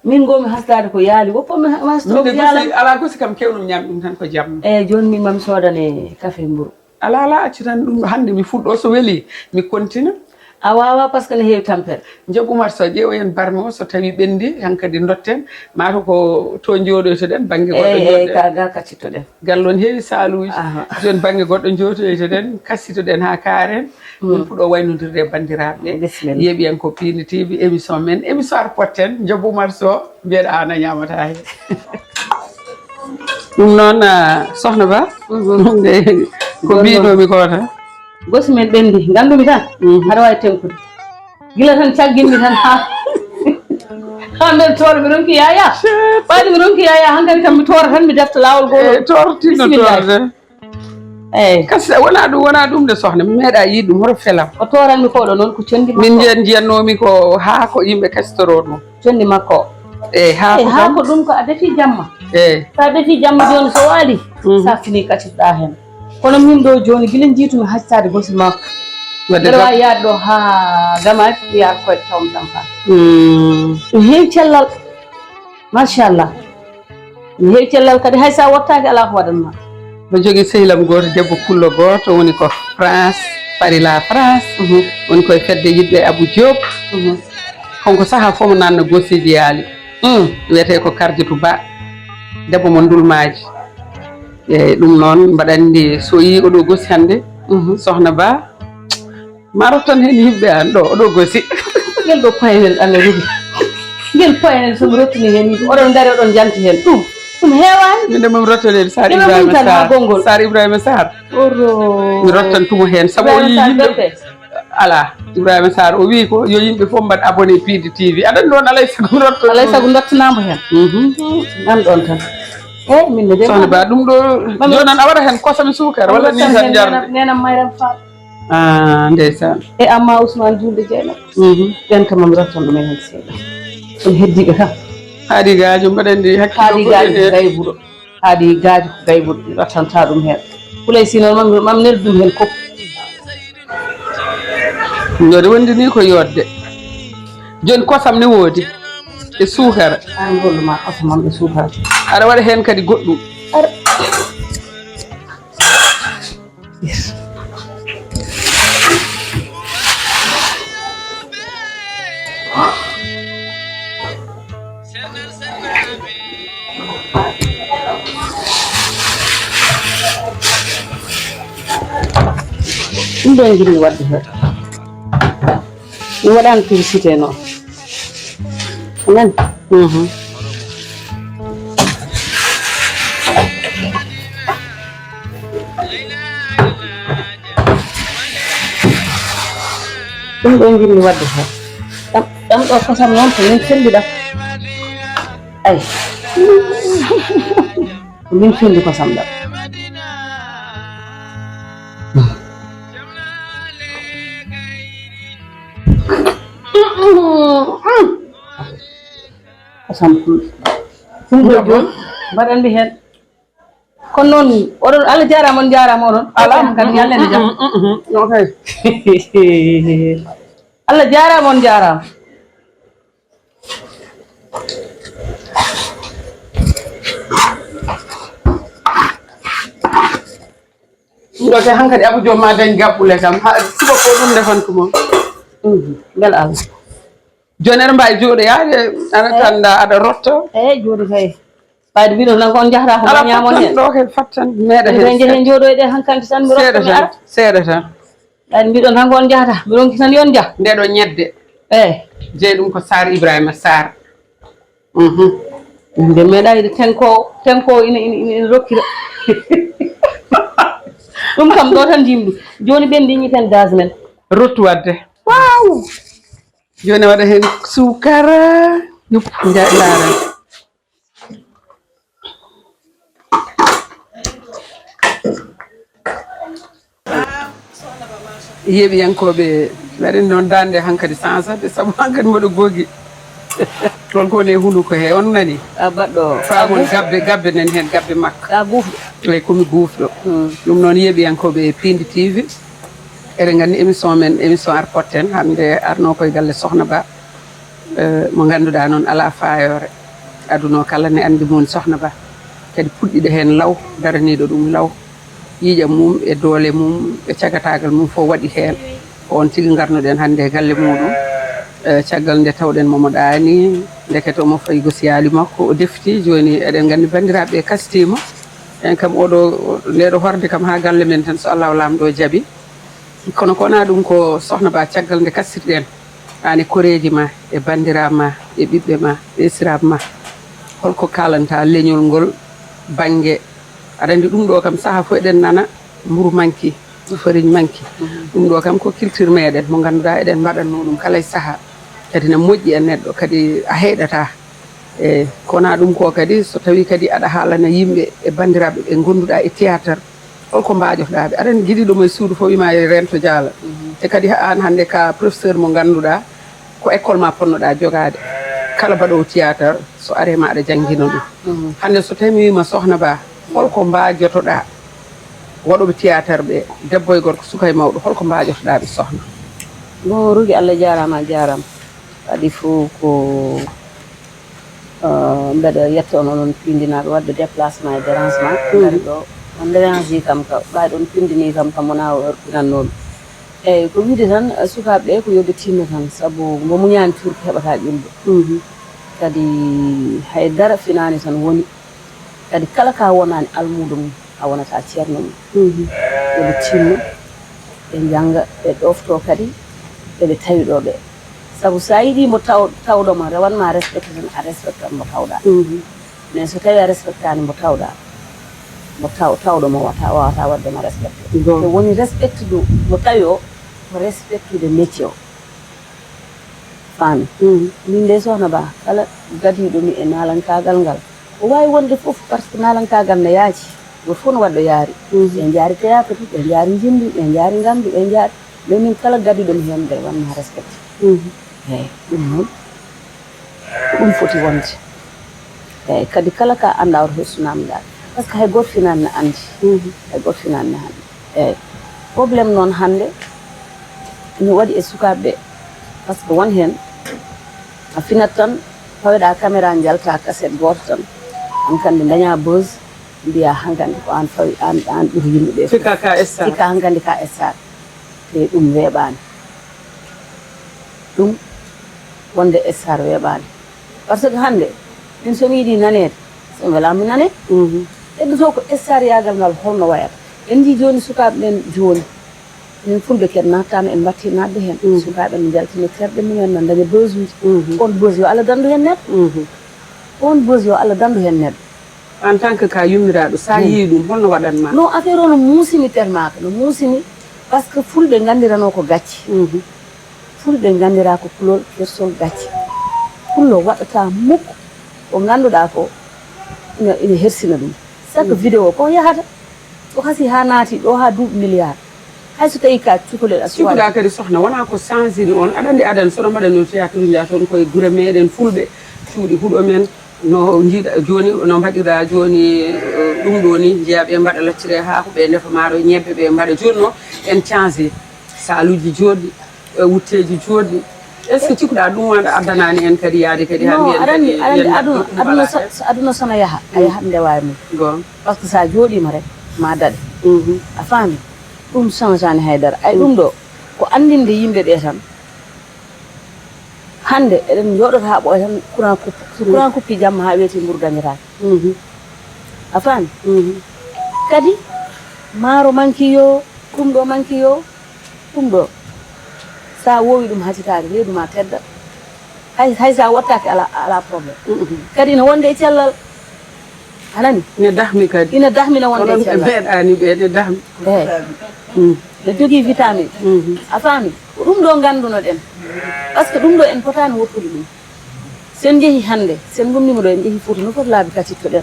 Min ngomi hasitaade ko yaali. Woppa mi ha-, hasito Min de ko yaala. Gosi, alaa gosi kam kewnum ñaam ɗum tan ko jamma. Eyi, jooni min mami soodane kafe mburu. Alaa, alaa, accu tan ɗum hannde mi fuɗɗo. So weli, mi kontina. A waawaa, parce que ne heewi tampere. Njoɓ Umar Sow, ƴeewoyen barme o, so tawi ɓenndi, hankadi ndotten. Maa to ko to njooɗoytoɗen, bannge goɗɗo Eyi, eyi, njooɗoɗen. Ka, ga kaccitoɗen. Galle on heewi saaluuji. Aha. Jooni bannge goɗɗo njootoytoɗen, kassitoɗen haa kaaren. Min Mm. puɗɗo waynodirde e banndiraaɓe. Bisimilla. Yeeɓiyankooɓe Pindi T V, émission men, émission Arpotten, Njoɓ Umar Sow, mbiyeɗa aan a ñaamata heen. Ɗum noon, ah, Sohna Ba, Mhm. ɗum de ko Ɗum noon. Mbiɗo mi ko tan. Gosi men ɓenndi, nganndumi tan, Mhm. haɗa waawi tenkude. Gila tan cagginmi tan haa, haa mbeɗa toora, mi ronki yaya. Ɓaade mi ronki yaya, hankadi kam mi toora tan, mi defta laawol goo. Eh, toortinno Bisimilla. Toorde. Eyi. Kasi wona ɗum, wona ɗum de sohna, mi meeɗa yiide ɗum, hoto felam. O tooranmi ko ɗo noon, ko conndi Min makko. Njiyan, njiyannoomi ko haa ko yimɓe kastoroo ɗum. Conndi makko. Eyi, haa Eyi, ko haa kam. Ko ɗum ko a defi jamma. Eyi. So a defi jamma jooni so waali, Mhm. Sa fini kacirɗa hen. Kono min ɗo joni, gila jiitumi haccaade gosi makko. Wadde mbeɗa gam- wawi yaade ɗo ha Gamaji, mi yaar koyɗe tawmi tan fa. Mm. Mi heewi cellal. Machallah. Mi heewi cellal kadi, hay sa wottaaki, alaa ko waɗanma. Mbeɗa jogii sehil am gooto, debbo pullo gooto, woni ko France, Paris la France. Mhm. Woni koye fedde yiɗɓe Abou Diop. Mhm. Kanko sahaa fof mo nanna Gossidi Yaali. Mm. Wiyetee ko Kardiatou Ba, debbo mo Ndulmaaji. Eyyi, ɗum noon, mbaɗa anndi so yii oɗo Gossi hannde, mhm, Sohna Ba, ma rottan heen yimɓe an ɗo, oɗo Gossi. Ngel ɗo poyel Allah rugi. Ngel poyel so mi rottini heen yimɓe, oɗon ngari, oɗon njanti heen. Ɗum, ɗum heewaani. Min de, min rottan heen Sar Ibrahima Sarr. Sar Ibrahima Sarr. Oro. Mi rottan tumo heen, sabu o yii yimɓe. Beppe. Alaa. Ibrahima Sarr, o wii ko yo yimɓe fof mbaɗ abonné Pindi T V. Aɗa anndi noon, alay sago mi rottan. Alay sago ndottanaamo heen. Mhm. Nan ɗon tan. Eyi, min ne de. Sohna Ba, ɗum ɗo, mami, jooni noon a waɗa heen kosam e suukara, walla ni tan njardi? Nenam, nenam Mayram Fall. Ah, ndeysaan. E Amma Ousmane Julde Jeynaba. Mhm. Ɓen kam, mami rottan ɗum en heen seeɗa. Ɗum heddiiɓe kam. Haadi Gaajo, mbaɗa anndi hakkille. Haadi Gaajo ko gaybuɗo. Haadi Gaajo ko gaybuɗo, mi rottanta ɗum heen. Kulay si noon, mami, mami nel ɗum heen kop. Noɗe wondi ni ko yodde. Jooni kosam ne woodi. E suukara. An gollu ma kosam am e suukara. Aɗa waɗa heen kadi goɗɗum. Aɗa. Ɗum ɗo njiɗmi waɗde heen. Mi waɗaani publicité noon. A nani? Mhm. Ɗum ɗo njiɗmi waɗde heen. Ɗam, ɗam ɗo kosam noon ko min fellida. Ay. Ko min felli kosam ɗam. Kosam ɗum ɗo jom mbaɗanmi heen. Kono noon, oɗon, Allah jaaraama, on jaaraama, oɗon. Alaa. Kadi ñallende jam. Mm, mm, mm, mm. Ok. Allah jaaraama, on jaaraama. Ɗo te hankadi Abou Diop ma dañ gaɓɓule kam. Ha, suba ko ɗum ndefantu mon. Mhm. Bel Allah. Jooni aɗa mbaawi jooɗoyaade, aɗa tannda, aɗa rotta. Eey, jooni kay. Ɓayde mbiɗon tan ko on njahata ko alaa, ñaamo heen. Ɗo kay fattan, meeɗa heen. Mbiɗon njehe jooɗoyde hankadi tan, mi rotta, mi ara. Seeɗa tan. Ɓayde mbiɗon tan ko on njahata, mi ronki tan yo on njah. Nde ɗo ñedde. Eey. Jeyi ɗum ko Sar Ibrahima Sar. Mhm. Nde meeɗa yiɗe tenko, tenko ina, ina, ina, ina rokkira. Ɗum kam ɗo tan jimɗi. Jooni ɓen ndi ñiten gaz men. Ruttu wadde. Waaw. Jooni waɗa heen suukara. Yup, nja-, ndaara. Yeeɓiyankooɓe, mbaɗen noon daande hankadi sansa, ɓe sabu hankadi mboɗo googi. Toon ko woni e hunuko he, on nani? A baɗɗo. Faamon gabbe, gabbe nan heen, gabbe makko. A guufɗo. Eyi, ko mi guufɗo. Hmm. Ɗum noon, yeeɓiyankooɓe e Pindi T V, eɗen nganndi émission men, émission Ar Potten, hannde arnoo koye galle Sohna Ba. Eh, mo ngannduɗaa noon alaa faayoore. Aduna o kala ne anndi mo woni Sohna Ba. Kadi puɗɗiɗo heen law, daraniiɗo ɗum law. Ƴiiƴam mum e doole mum e cagataagal mum fof waɗi heen. Ko oon tigi ngarnuɗen hannde e galle muɗum. Eh, caggal nde tawɗen mo mo ɗaani, ndekete omo fayi gosiyaali makko, o defti. Jooni eɗen nganndi banndiraaɓe ɓe kastiima. En kam oɗo, nde ɗo horde kam haa galle men tan, so Allahu Laamɗo jaɓi. Kono ko wonaa ɗum, ko Sohna Ba, caggal nde kastirɗen, aan e koreeji ma, e banndiraaɓe ma, e ɓiɓɓe ma, e esiraaɓe ma, holko kaalantaa leñol ngol bannge? Aɗa anndi ɗum ɗo kam, sahaa fof eɗen nana mburu manki, fariñ manki. Mhm. Ɗum ɗo kam ko culture meɗen mo ngannduɗaa eɗen mbaɗatnoo ɗum kala e sahaa. Kadi ne moƴƴi e neɗɗo, kadi a heyɗataa. Eyi, ko wonaa ɗum ko kadi, so tawii kadi aɗa haalana yimɓe e banndiraaɓe ɓe ngonnduɗaa e théâtre, holko mbaajotoɗaa ɓe? Aɗa anndi giɗiiɗo mo e suudu fof wiima e reento jaala. Mhm. Te kadi aan hannde ka professeur mo ngannduɗaa ko école ma ponnoɗaa jogaade. Kala mbaɗoowo théâtre, so aree ma aɗa janngina ɗum. Mhm. Hannde so tawii mi wiima Sohna Ba, Holko mbaajotoɗaa waɗooɓe théâtre ɓe, debbo e gorko, suka e mawɗo, holko mbaajotoɗaa ɓe, sohna? Bon, Rougui, Allah jaaraama, a jaaraama. Waɗi fof ko, eh, mbeɗa yetta on, onon piindinaaɓe waɗɓe déplacement e dérangement. Ngari ɗo, on dérange kam ka, ɓay ɗon piindini kam kam, wonaa o heure pinannoomi. Eyyi, ko wiide tan, eh, sukaaɓe ɓe ko yo ɓe tinno tan, sabu mo muñaani tuur ko heɓata ƴulɓe. Kadi hay dara finaani tan woni. Kadi kala ka wonaani almuudo mum, a wonata ceerno mum. Yo ɓe tinno, ɓe njannga, ɓe ɗoftoo kadi ɓe ɓe tawi ɗo ɓe. Sabu so a yiɗii mbo taw-, tawɗo ma, rewan ma respecté tan, a respectan mbo tawɗaa. Mais so tawi a respectaani mbo tawɗaa, mbo taw-, tawɗo mo wata, wawata waɗde ma respecté. Te woni respecté ɗo, mo tawi o, ko respectude métier o. Faami? Min de, sohna Ba, kala gadiiɗo mi e naalankaagal ngal, o waawi wonde fof, par ce que naalankaagal ne yaaji, gooto fof no waɗi ɗo yaari. Ɓe njaari théâtre, ɓe njaari njimri, ɓe njaari ngandu, ɓe njaari, mais min kala gadiiɗo mi heen, mbeɗa wanma respecté. Eyyi, ɗum noon, ko ɗum foti wonde. Eyyi, kadi kala ka anndaa, oto hersu namdal. Par ce que hay gooto finaani na anndi. Hay gooto finaani na anndi. Eyyi, problème noon hannde ene waɗi e sukaaɓe ɓe. Par ce que won heen a finat tan, paweɗaa caméra, njalta cassette gooto tan. Aan kandi ndañaa buzz, mbiyaa hankandi ko aan fawi, aan, aan ɓuri yimɓe ɓe fof. Sikka ka star. Sikka hankandi ka star. Te ɗum weeɓaani. Ɗum wonde star weeɓaani. Par ce que hannde, min so mi yiɗi naneede, so mi welaama mi nane. Heddoto ko star yaagal ngal holno wayata. En njii jooni sukaaɓe men jooni. Min fulɓe kadi nattaama, en mbatti naatde heen. Sukaaɓe ne njaltina terɗe mumen, na ndaña buzz uji. On buzz yo Allah danndu heen neɗɗo. On buzz yo Allah danndu heen neɗɗo. En tant que ka yummiraaɗo, sa yii ɗum, holno waɗan ma? Non, affaire o no muusimi tellement que no muusimi, par ce que fulɓe nganndiranoo ko gacce. Fulɓe nganndira ko kulol, kersol, gacce. Pullo waɗata mukk ko ngannduɗaa ko ina, ina hersina ɗum. Chaque vidéo ko yahata, ko hasi haa naati ɗo haa duuɓi milliard. Hay so tawi ka cukalel a suwaɗa. Cukalel kadi, sohna, wona ko changini on. Aɗa anndi adan, sono mbaɗa no théâtre nja toon koye gure meɗen fulɓe, cuuɗi huɗo men, no njiiɗa jooni, no mbaɗira jooni, eh, ɗum ɗo ni, njeya ɓe mbaɗa laccire haako, ɓe ndefa maaro, ñebbe, ɓe mbaɗa. Jooni no en changé, saaluuji jooɗɗi, eh, wutteeji jooɗɗi. Est-ce que cikkuɗa ɗum wona addanaani en kadi yaade kadi haa non, mbiyen aɗa anndi, kadi aɗa anndi yen aduna, ɗum aduna wala so, heen? So aduna so no yaha, a yahat ndewa e mum. Goonga. Par ce que sa jooɗiima rek, ma daɗe. A faami? Ɗum changeani haydara. Ay, ɗum ɗo, ko anndinde yimɓe ɓe tan. Hannde eɗen njooɗota haa ɓooya tan, courant kuppi. So courant kuppi jamma haa weeti, mburu dañataake. A faami? Kadi, maaro manki yo, ɗum ɗo manki yo, ɗum ɗo, sa woowi ɗum hacitaade, reedu ma tedda. Hay, hay sa wattaaki, ala, ala problème. Kadi ina wonde e cellal. A nani? Ne dahmi kadi. Ina dahmi, ina wonde e cellal. Onon ɓe meeɗaani ɓe, ne dahmi. Eey. Ne jogii vitamine. A faami? Ko ɗum ɗo nganndunoɗen. Par ce que ɗum ɗo en potaani woppude ɗum. So en njehii hannde, so en ngummiima ɗo, en njehii Fuuta, no foti laabi katittoɗen?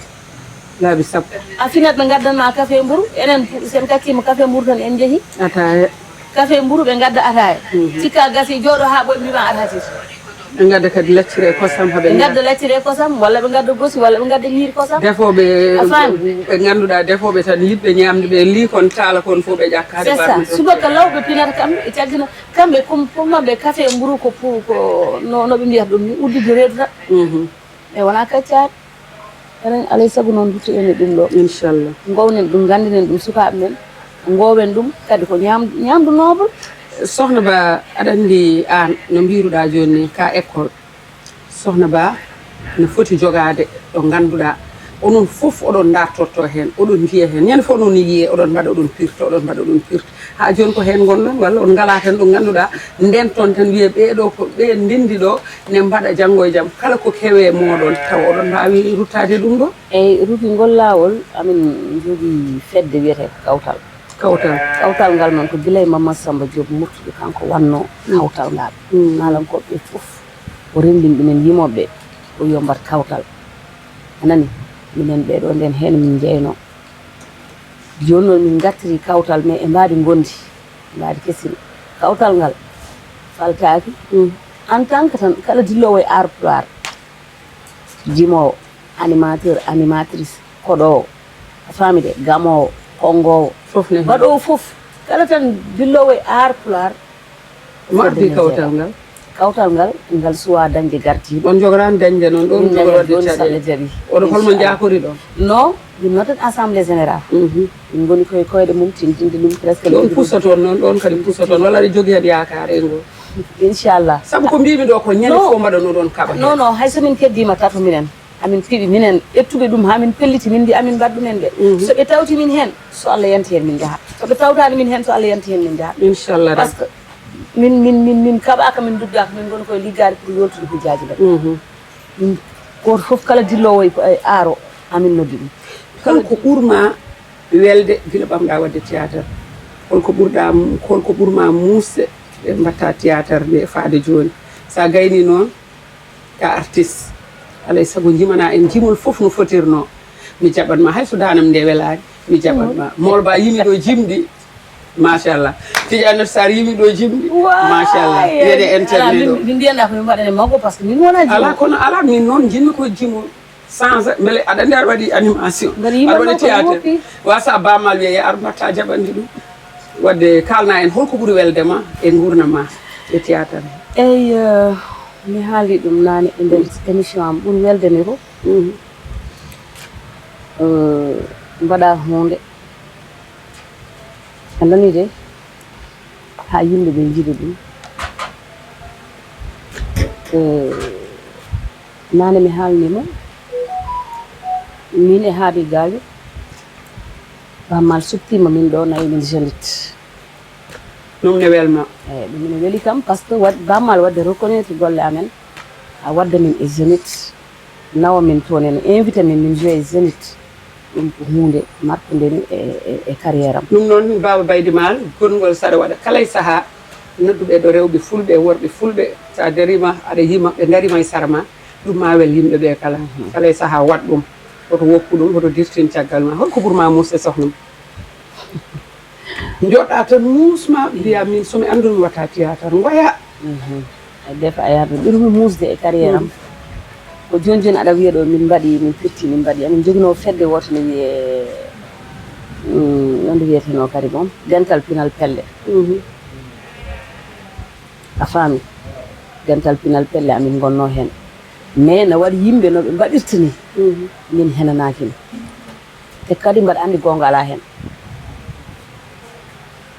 Laabi sappo. A finat ɓe ngaddan ma kafe e mburu, enen so en kacciima kafe e mburu tan en njehii. Ataaya. Kafe e mburu, ɓe ngadda ataaya. Sikka gasii, jooɗo haa ɓooyi, mbiima ataaya. Ɓe ngadda kadi laccire e kosam, haa ɓe ngadda laccire e kosam, walla ɓe ngadda gosi, walla ɓe ngadda ñiiri kosam. Defooɓe, a faami? Ɓe ngannduɗaa defooɓe tan, yiɗɓe ñaamde, ɓe liikon, taala kon fof ɓe ƴakkaade. C'est ça. Subaka law ɓe pinata kamɓe, ɓe caggina kamɓe, comme pour maɓɓe, kafe e mburu ko pour, ko no, no ɓe mbiyata ɗum ni, uddude reedu tan. E wona kaccaari. Enen, alay sago noon, ndutto-ɗen e ɗum ɗo. Inchallah. Ngownen ɗum, nganndinen ɗum sukaaɓe men. Ngoowen ɗum kadi ko ñaam-, ñaamdu noble. Sohna Ba, aɗa anndi aan, no mbiiruɗaa jooni ni, ka école. Sohna Ba no foti jogaade ɗo ngannduɗaa, onon fof oɗon ndartorto heen, oɗon njiya heen. Ñande fof onon yiye, oɗon mbaɗa, oɗon pirta, oɗon mbaɗa, oɗon pirta. Haa jooni ko heen ngonɗon, walla on ngalaa tan ɗo ngannduɗaa, ndenton tan, wiye ɓee ɗo ko ɓe ndenndi ɗo, ne mbaɗa janngo e jam. Kala ko kewe mooɗon, tawa oɗon mbaawi ruttaade e ɗum ɗo? Eey, Rougui, ngol laawol, amin njogii fedde wiyetee ko Kawtal. Kawtal. Kawtal ngal noon, ko gila e Mamadou Samba Diop Murtuɗo, kanko wannoo kawtal ngal. Naalankooɓe ɓe fof, o renndini ɗumen, yimooɓe ɓe, o wiya mbaɗ kawtal. A nani? Minen ɓee ɗo, nden heen min njeynoo. Jooni noon min ngartirii kawtal, mais e mbaadi ngondi, mbaadi kesiri. Kawtal ngal faltaaki. En tant que tan, kala dilloowo e aar Pulaar, jimoowo, animateur, animatrice, koɗoowo, A faami de, gamoowo, konngoowo, fof ne heen. Mbaɗoowo fof. Kala tan dilloowo e aar Pulaar. Mo addi kawtal ngal? Kawtal ngal, ngal suwaa dañde gardiiɗo. On njogoraani dañde noon ɗoon, min njogoroo dañat ɗum, so Allah jaɓi. Oɗo holmo njaakori ɗoon? Non, min notet assemblée générale. Mhm. Min ngoni koye koyɗe mum, tintinde ɗum presque. Ɗoon pusoton noon, ɗoon kadi pusoton, walla aɗa jogii heen yaakaar e ngol? Inchallah. Sabu ko mbiimi ɗo ko ñande fof mbaɗanoo ɗoon kaɓa heen. Non, non, hay so min keddiima tato minen. Amin piɓi, minen ƴettuɓe ɗum, haa min pelliti, min mbi amin mbaɗ ɗumen ɓe. Mhm. So ɓe tawti min heen, so Allah yanti heen min njaha. So ɓe tawtaani min heen, so Allah yanti heen min njaha. Inchallah. Parce que min, min, min, min kaɓaaka, min nduggaaka, min ngoni koye liggaade pour yoltude hujjaaji men. Mhm. Min, gooto fof kala dilloowo e, e aaro, amin noddi ɗum. Holko ɓurma welde gila ɓamɗa waɗde théâtre? Holko ɓurɗa, holko ɓurma muusde e mbaɗta théâtre nde faade jooni? Sa gayni noon, ka artiste, alay sago jimana en jimol fof no fotirno. Mi jaɓat ma hay so danam nde welaani, mi jaɓat ma. Mawlo Ba yimi ɗo jimɗi, machallah. Tidiane Sarr yimi ɗo jimɗi, machallah. Yene internet ɗo. Min mbiyanda ko min mbaɗane mawɗo, parce que min wona jimo. Ala, kono ala, min noon jinmi ko jimol. Sans, mbele aɗa anndi aɗa waɗi animation, aɗa waɗi théâtre. Wasa Bamal wiya, ya ar mbatta jaɓanɗe ɗum. Wadde kalna en holko ɓuri welde ma e ngurnam ma e théâtre? Eyi, eh, mi haali ɗum naane e nder émission am, ɓuri welde mi ko, mhm, eh, mbaɗa huunde, a nani de, haa yimɓe ɓe njiɗi ɗum. Eh, naane mi haalnii mo, min e Haadi Gaajo, Bamal suɓtiima min ɗo, nayi min Zénith. Ɗum ne welma? Eyi, ɗum ne weli kam, parce que waɗ-, Bamal waɗde reconnaître golle amen, a wadda min e Zénith, nawa min toon, ene invité min, min joué e Zénith. Ɗum ko huunde markunde ni e, e, e carrière am. Ɗum noon, Baaba Baydi Maal, gonngol saɗa waɗa kala e sahaa, nodduɓe ɗo rewɓe fulɓe, worɓe fulɓe, so a dariima, aɗa yima, ɓe ngariima e sara ma, ɗum ma wel yimɓe ɓe kala. Mhm. Kala e sahaa waɗ ɗum, hoto woppu ɗum, hoto dirtin caggal ma. Holko ɓurma muusde, sohna ma? Njoɗɗa tan muusma, mbiya min so mi anndu mi watta théâtre, ngoya. Mhm. Ay, des fois a yahat mi ɓurmi muusde e carrière am. Mm. Ko jooni jooni aɗa wiya ɗo min mbaɗi, min pirti, min mbaɗi. Amin njoginoo fedde woote no wiyee, mm, no nde wiyetenoo kadi boom, Dental Pinal Pelle. Mhm. A faami? Dental Pinal Pelle amin ngonnoo heen. Mais na waɗi yimɓe no ɓe mbaɗirta ni. Mhm. Min henanaaki mi. Te kadi mbaɗa anndi goonga alaa heen.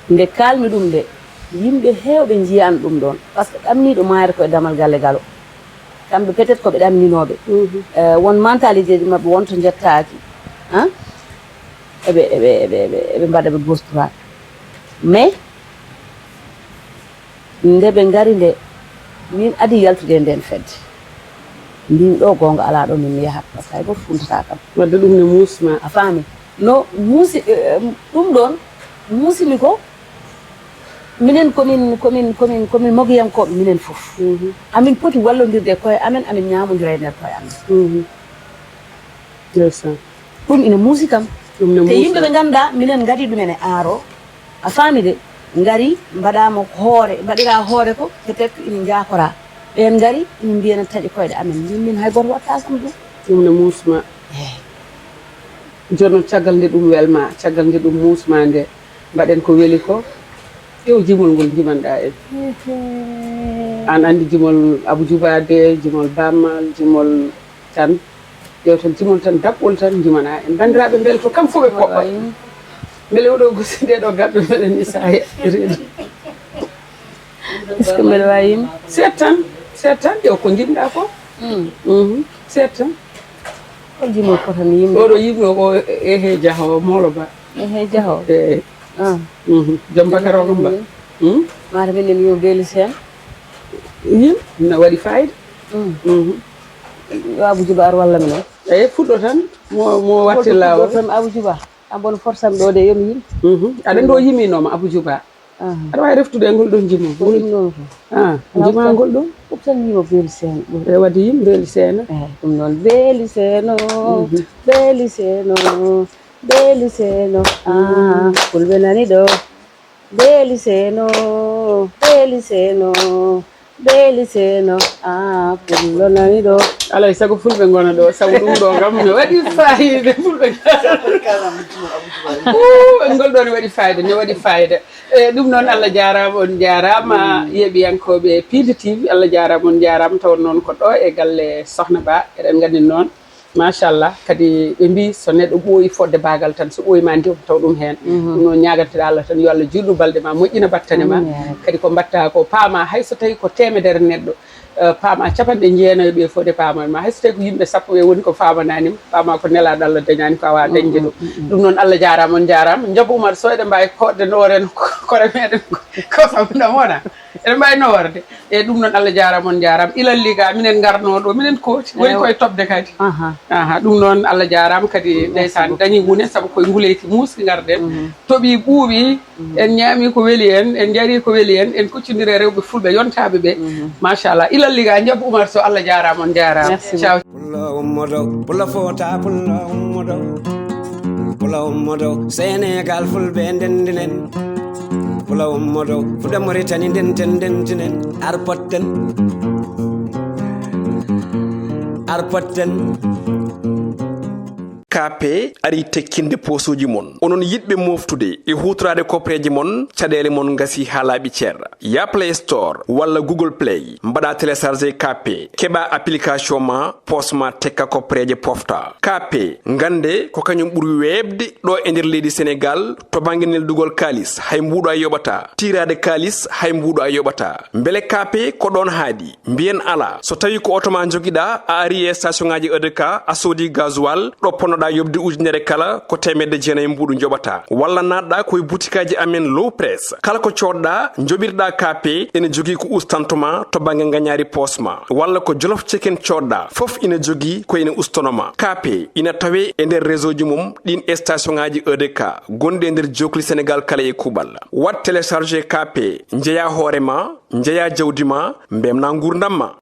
Nde kaalmi ɗum nde, yimɓe heewɓe njiyaani ɗum ɗoon. Parce que ɗamniiɗo maayata ko e damal galle galo. Kamɓe peut-être ko ɓe ɗamninooɓe. Mhm. Eh, won mentalité ji maɓɓe won to njettaaki. Han? Eɓe, eɓe, eɓe, eɓe, eɓe mbaɗa ɓe gauche droite. Mais, nde ɓe ngari nde, min adii yaltude e ndeen fedde. Mbimi ɗo goonga alaa ɗo min mi yahat, parce que hay gooto funtataa kam. Wadde ɗum ne muusma. A faami? No muusi, eh, ɗum ɗoon muusimi ko, minen komin, komin, komin, komin mogiyankooɓe minen fof. Mhm. Amin poti wallondirde e koye amen, amin ñaamondira e nder koye amen. Mhm. Ndeysaan. Ɗum ina muusi kam. Ɗum ne muusi. Te yimɓe ɓe ngannduɗaa, minen ngadi ɗumen e aaro. A faami de, ngari, mbaɗaama ko hoore, mbaɗiraa hoore ko, peut-être ina njaakoraa. Ɓeen ngari, ina mbiya ene taƴi koyɗe amen. Min, min hay gooto waɗtaa kam ɗum. Ɗum ne muusma. Eey. Jooni noon, caggal nde ɗum welma, caggal nde ɗum muusma nde, mbaɗen ko weli ko, ƴeew jimol ngol njimanɗaa en. Ehe. Aan anndi jimol Abou Djouba de, jimol Bamal, jimol tan. Ƴeew tan jimol tan, daɓɓol tan njimana en. Banndiraaɓe, mbele to kam fof ɓe poɓɓa. Mbele oɗo gosi nde ɗo gaɗɗo mbele ni sa reedu. Est-ce que mbeɗa waawi yimde? Seet tan, seet tan, ƴeew ko njimɗaa ko. Mm. Mhm. Seet tan. Hol jimol potani yimde? Oɗo yimɗo ko Ehe Jaho, Mawlo Ba. Ehe Jaho? Eey. Ah. Mhm. Joom bakar o ɗum ba. Hmm? Mata min en yo beeli seen. Yim, na waɗi fayida. Mm. Mhm. Yo Abou Djouba ar walla min o. Eey, fuɗɗo tan, mo, mo watti laawol. Fuɗɗo tan Abou Djouba. An bon forsan ɗo de, yo mi yim. Mhm. Aɗa ɗo yiminooma Abou Djouba. Aha. Aɗa waawi reftude e ngol ɗon jimo. Ko ɗum noon ko. Ah, jimangol ɗum? Ɗum tan yimo beeli seen ɗum. E waɗi yim beeli seeno. Eey, ɗum noon beeli seeno, mhm, beeli seeno, beeli seeno. Ah, fulɓe nani ɗo. Beeli seeno, beeli seeno, beeli seeno. Ah, pullo nani ɗo. Alay sago fulɓe ngona ɗo, sabu ɗum ɗo kam ne waɗi fayida. Fulɓe. Uu, ngol ɗo ne waɗi fayida, ne waɗi fayida. E ɗum noon, Allah jaaraama, on jaaraama, yeeɓiyankooɓe Piindi T V, Allah jaaraama, on jaaraama. Taw noon ko ɗo e galle Sohna Ba, eɗen nganndi noon, machallah. Kadi ɓe mbii so neɗɗo ɓooyi fodde baagal tan, so ɓooyi ma ndiwam taw ɗum heen. Ɗum noon, ñaaganteɗa Allah tan, yo Allah juutnu balɗe ma, moƴƴina battane ma. Kadi ko mbatta ko paama, hay so tawi ko teemedere neɗɗo, eh, paama capanɗe jeenayo ɓe fof de paamani ma. Hay so tawi ko yimɓe sappo ɓe woni ko faamanaani ma, paama ko nelaaɗo Allah dañaani ko a waawa dañde ɗum. Ɗum noon, Allah jaaraama, on jaaraama. Njoɓo Umar Sow, eɗen mbaawi koɗde no oren kore meɗen ko, ko sabu ndam wona. Eɗen mbaawi no orde. E ɗum noon, Allah jaaraama, on jaaraama. Ilal liga, minen ngarnoo ɗo, minen kooti. Woni koye toɓde kadi. Aha, ɗum noon, Allah jaaraama kadi, ndeysaan, dañi wune, sabu koye nguleeki muuski ngarɗen. Toɓi ɓuuɓi, en ñaami ko weli en, en njari ko weli en, en kuccondiri e rewɓe fulɓe yontaaɓe ɓe. Machallah. Ilal liga, Njabu Umar Sow, Allah jaaraama, on jaaraama. Merci beaucoup. Ciao. Pullo ummodo, pullo fota, pullo ummodo. Pullo ummodo, Senegal fulɓe ndendinen. Pullo ummodo, fuɗa Mauritanie ndenten, ndentinen. Arpotten. Arpotten. K P ari tekkinde poosooji mon. Onon yiɗɓe mooftude e huutoraade koppareeje mon, caɗeele mon ngasi haa laaɓi cer. Ya Play Store walla Google Play, mbaɗa télécharger K P, keɓa application ma, poos ma tekka koppareeje pofta. K P, ngannde ko kañum ɓuri weeɓde ɗo e nder leydi Senegal to bannge neldugol kaalis, hay mbuuɗo a yoɓata. Tiiraade kaalis, hay mbuuɗo a yoɓata. Mbele K P ko ɗoon haaɗi? Mbiyen alaa. So tawii ko oto ma njogiɗaa, a ari e station ŋaaji E D K, a soodi gasoil, ɗo ponnoɗaa yoɓde ujunere kala ko teemedde jeenayi mbuuɗu njoɓataa. Walla naatɗaa ko e butikaaji amen Low Press. Kala ko coodɗaa, njoɓirɗaa K P, ene jogii ko ustanto ma to bannge ngañaari poos ma. Walla ko Jolof Chicken coodɗaa, fof ina jogii ko ene ustono ma. K P ina tawee e nder réseau ji mum ɗiin e station ŋaaji E D K gonɗi e nder jookli Senegal kala e kuuɓal. Waɗ télécharger K P, njeyaa hoore ma, njeyaa jawdi ma, mbemnaa nguurndam ma.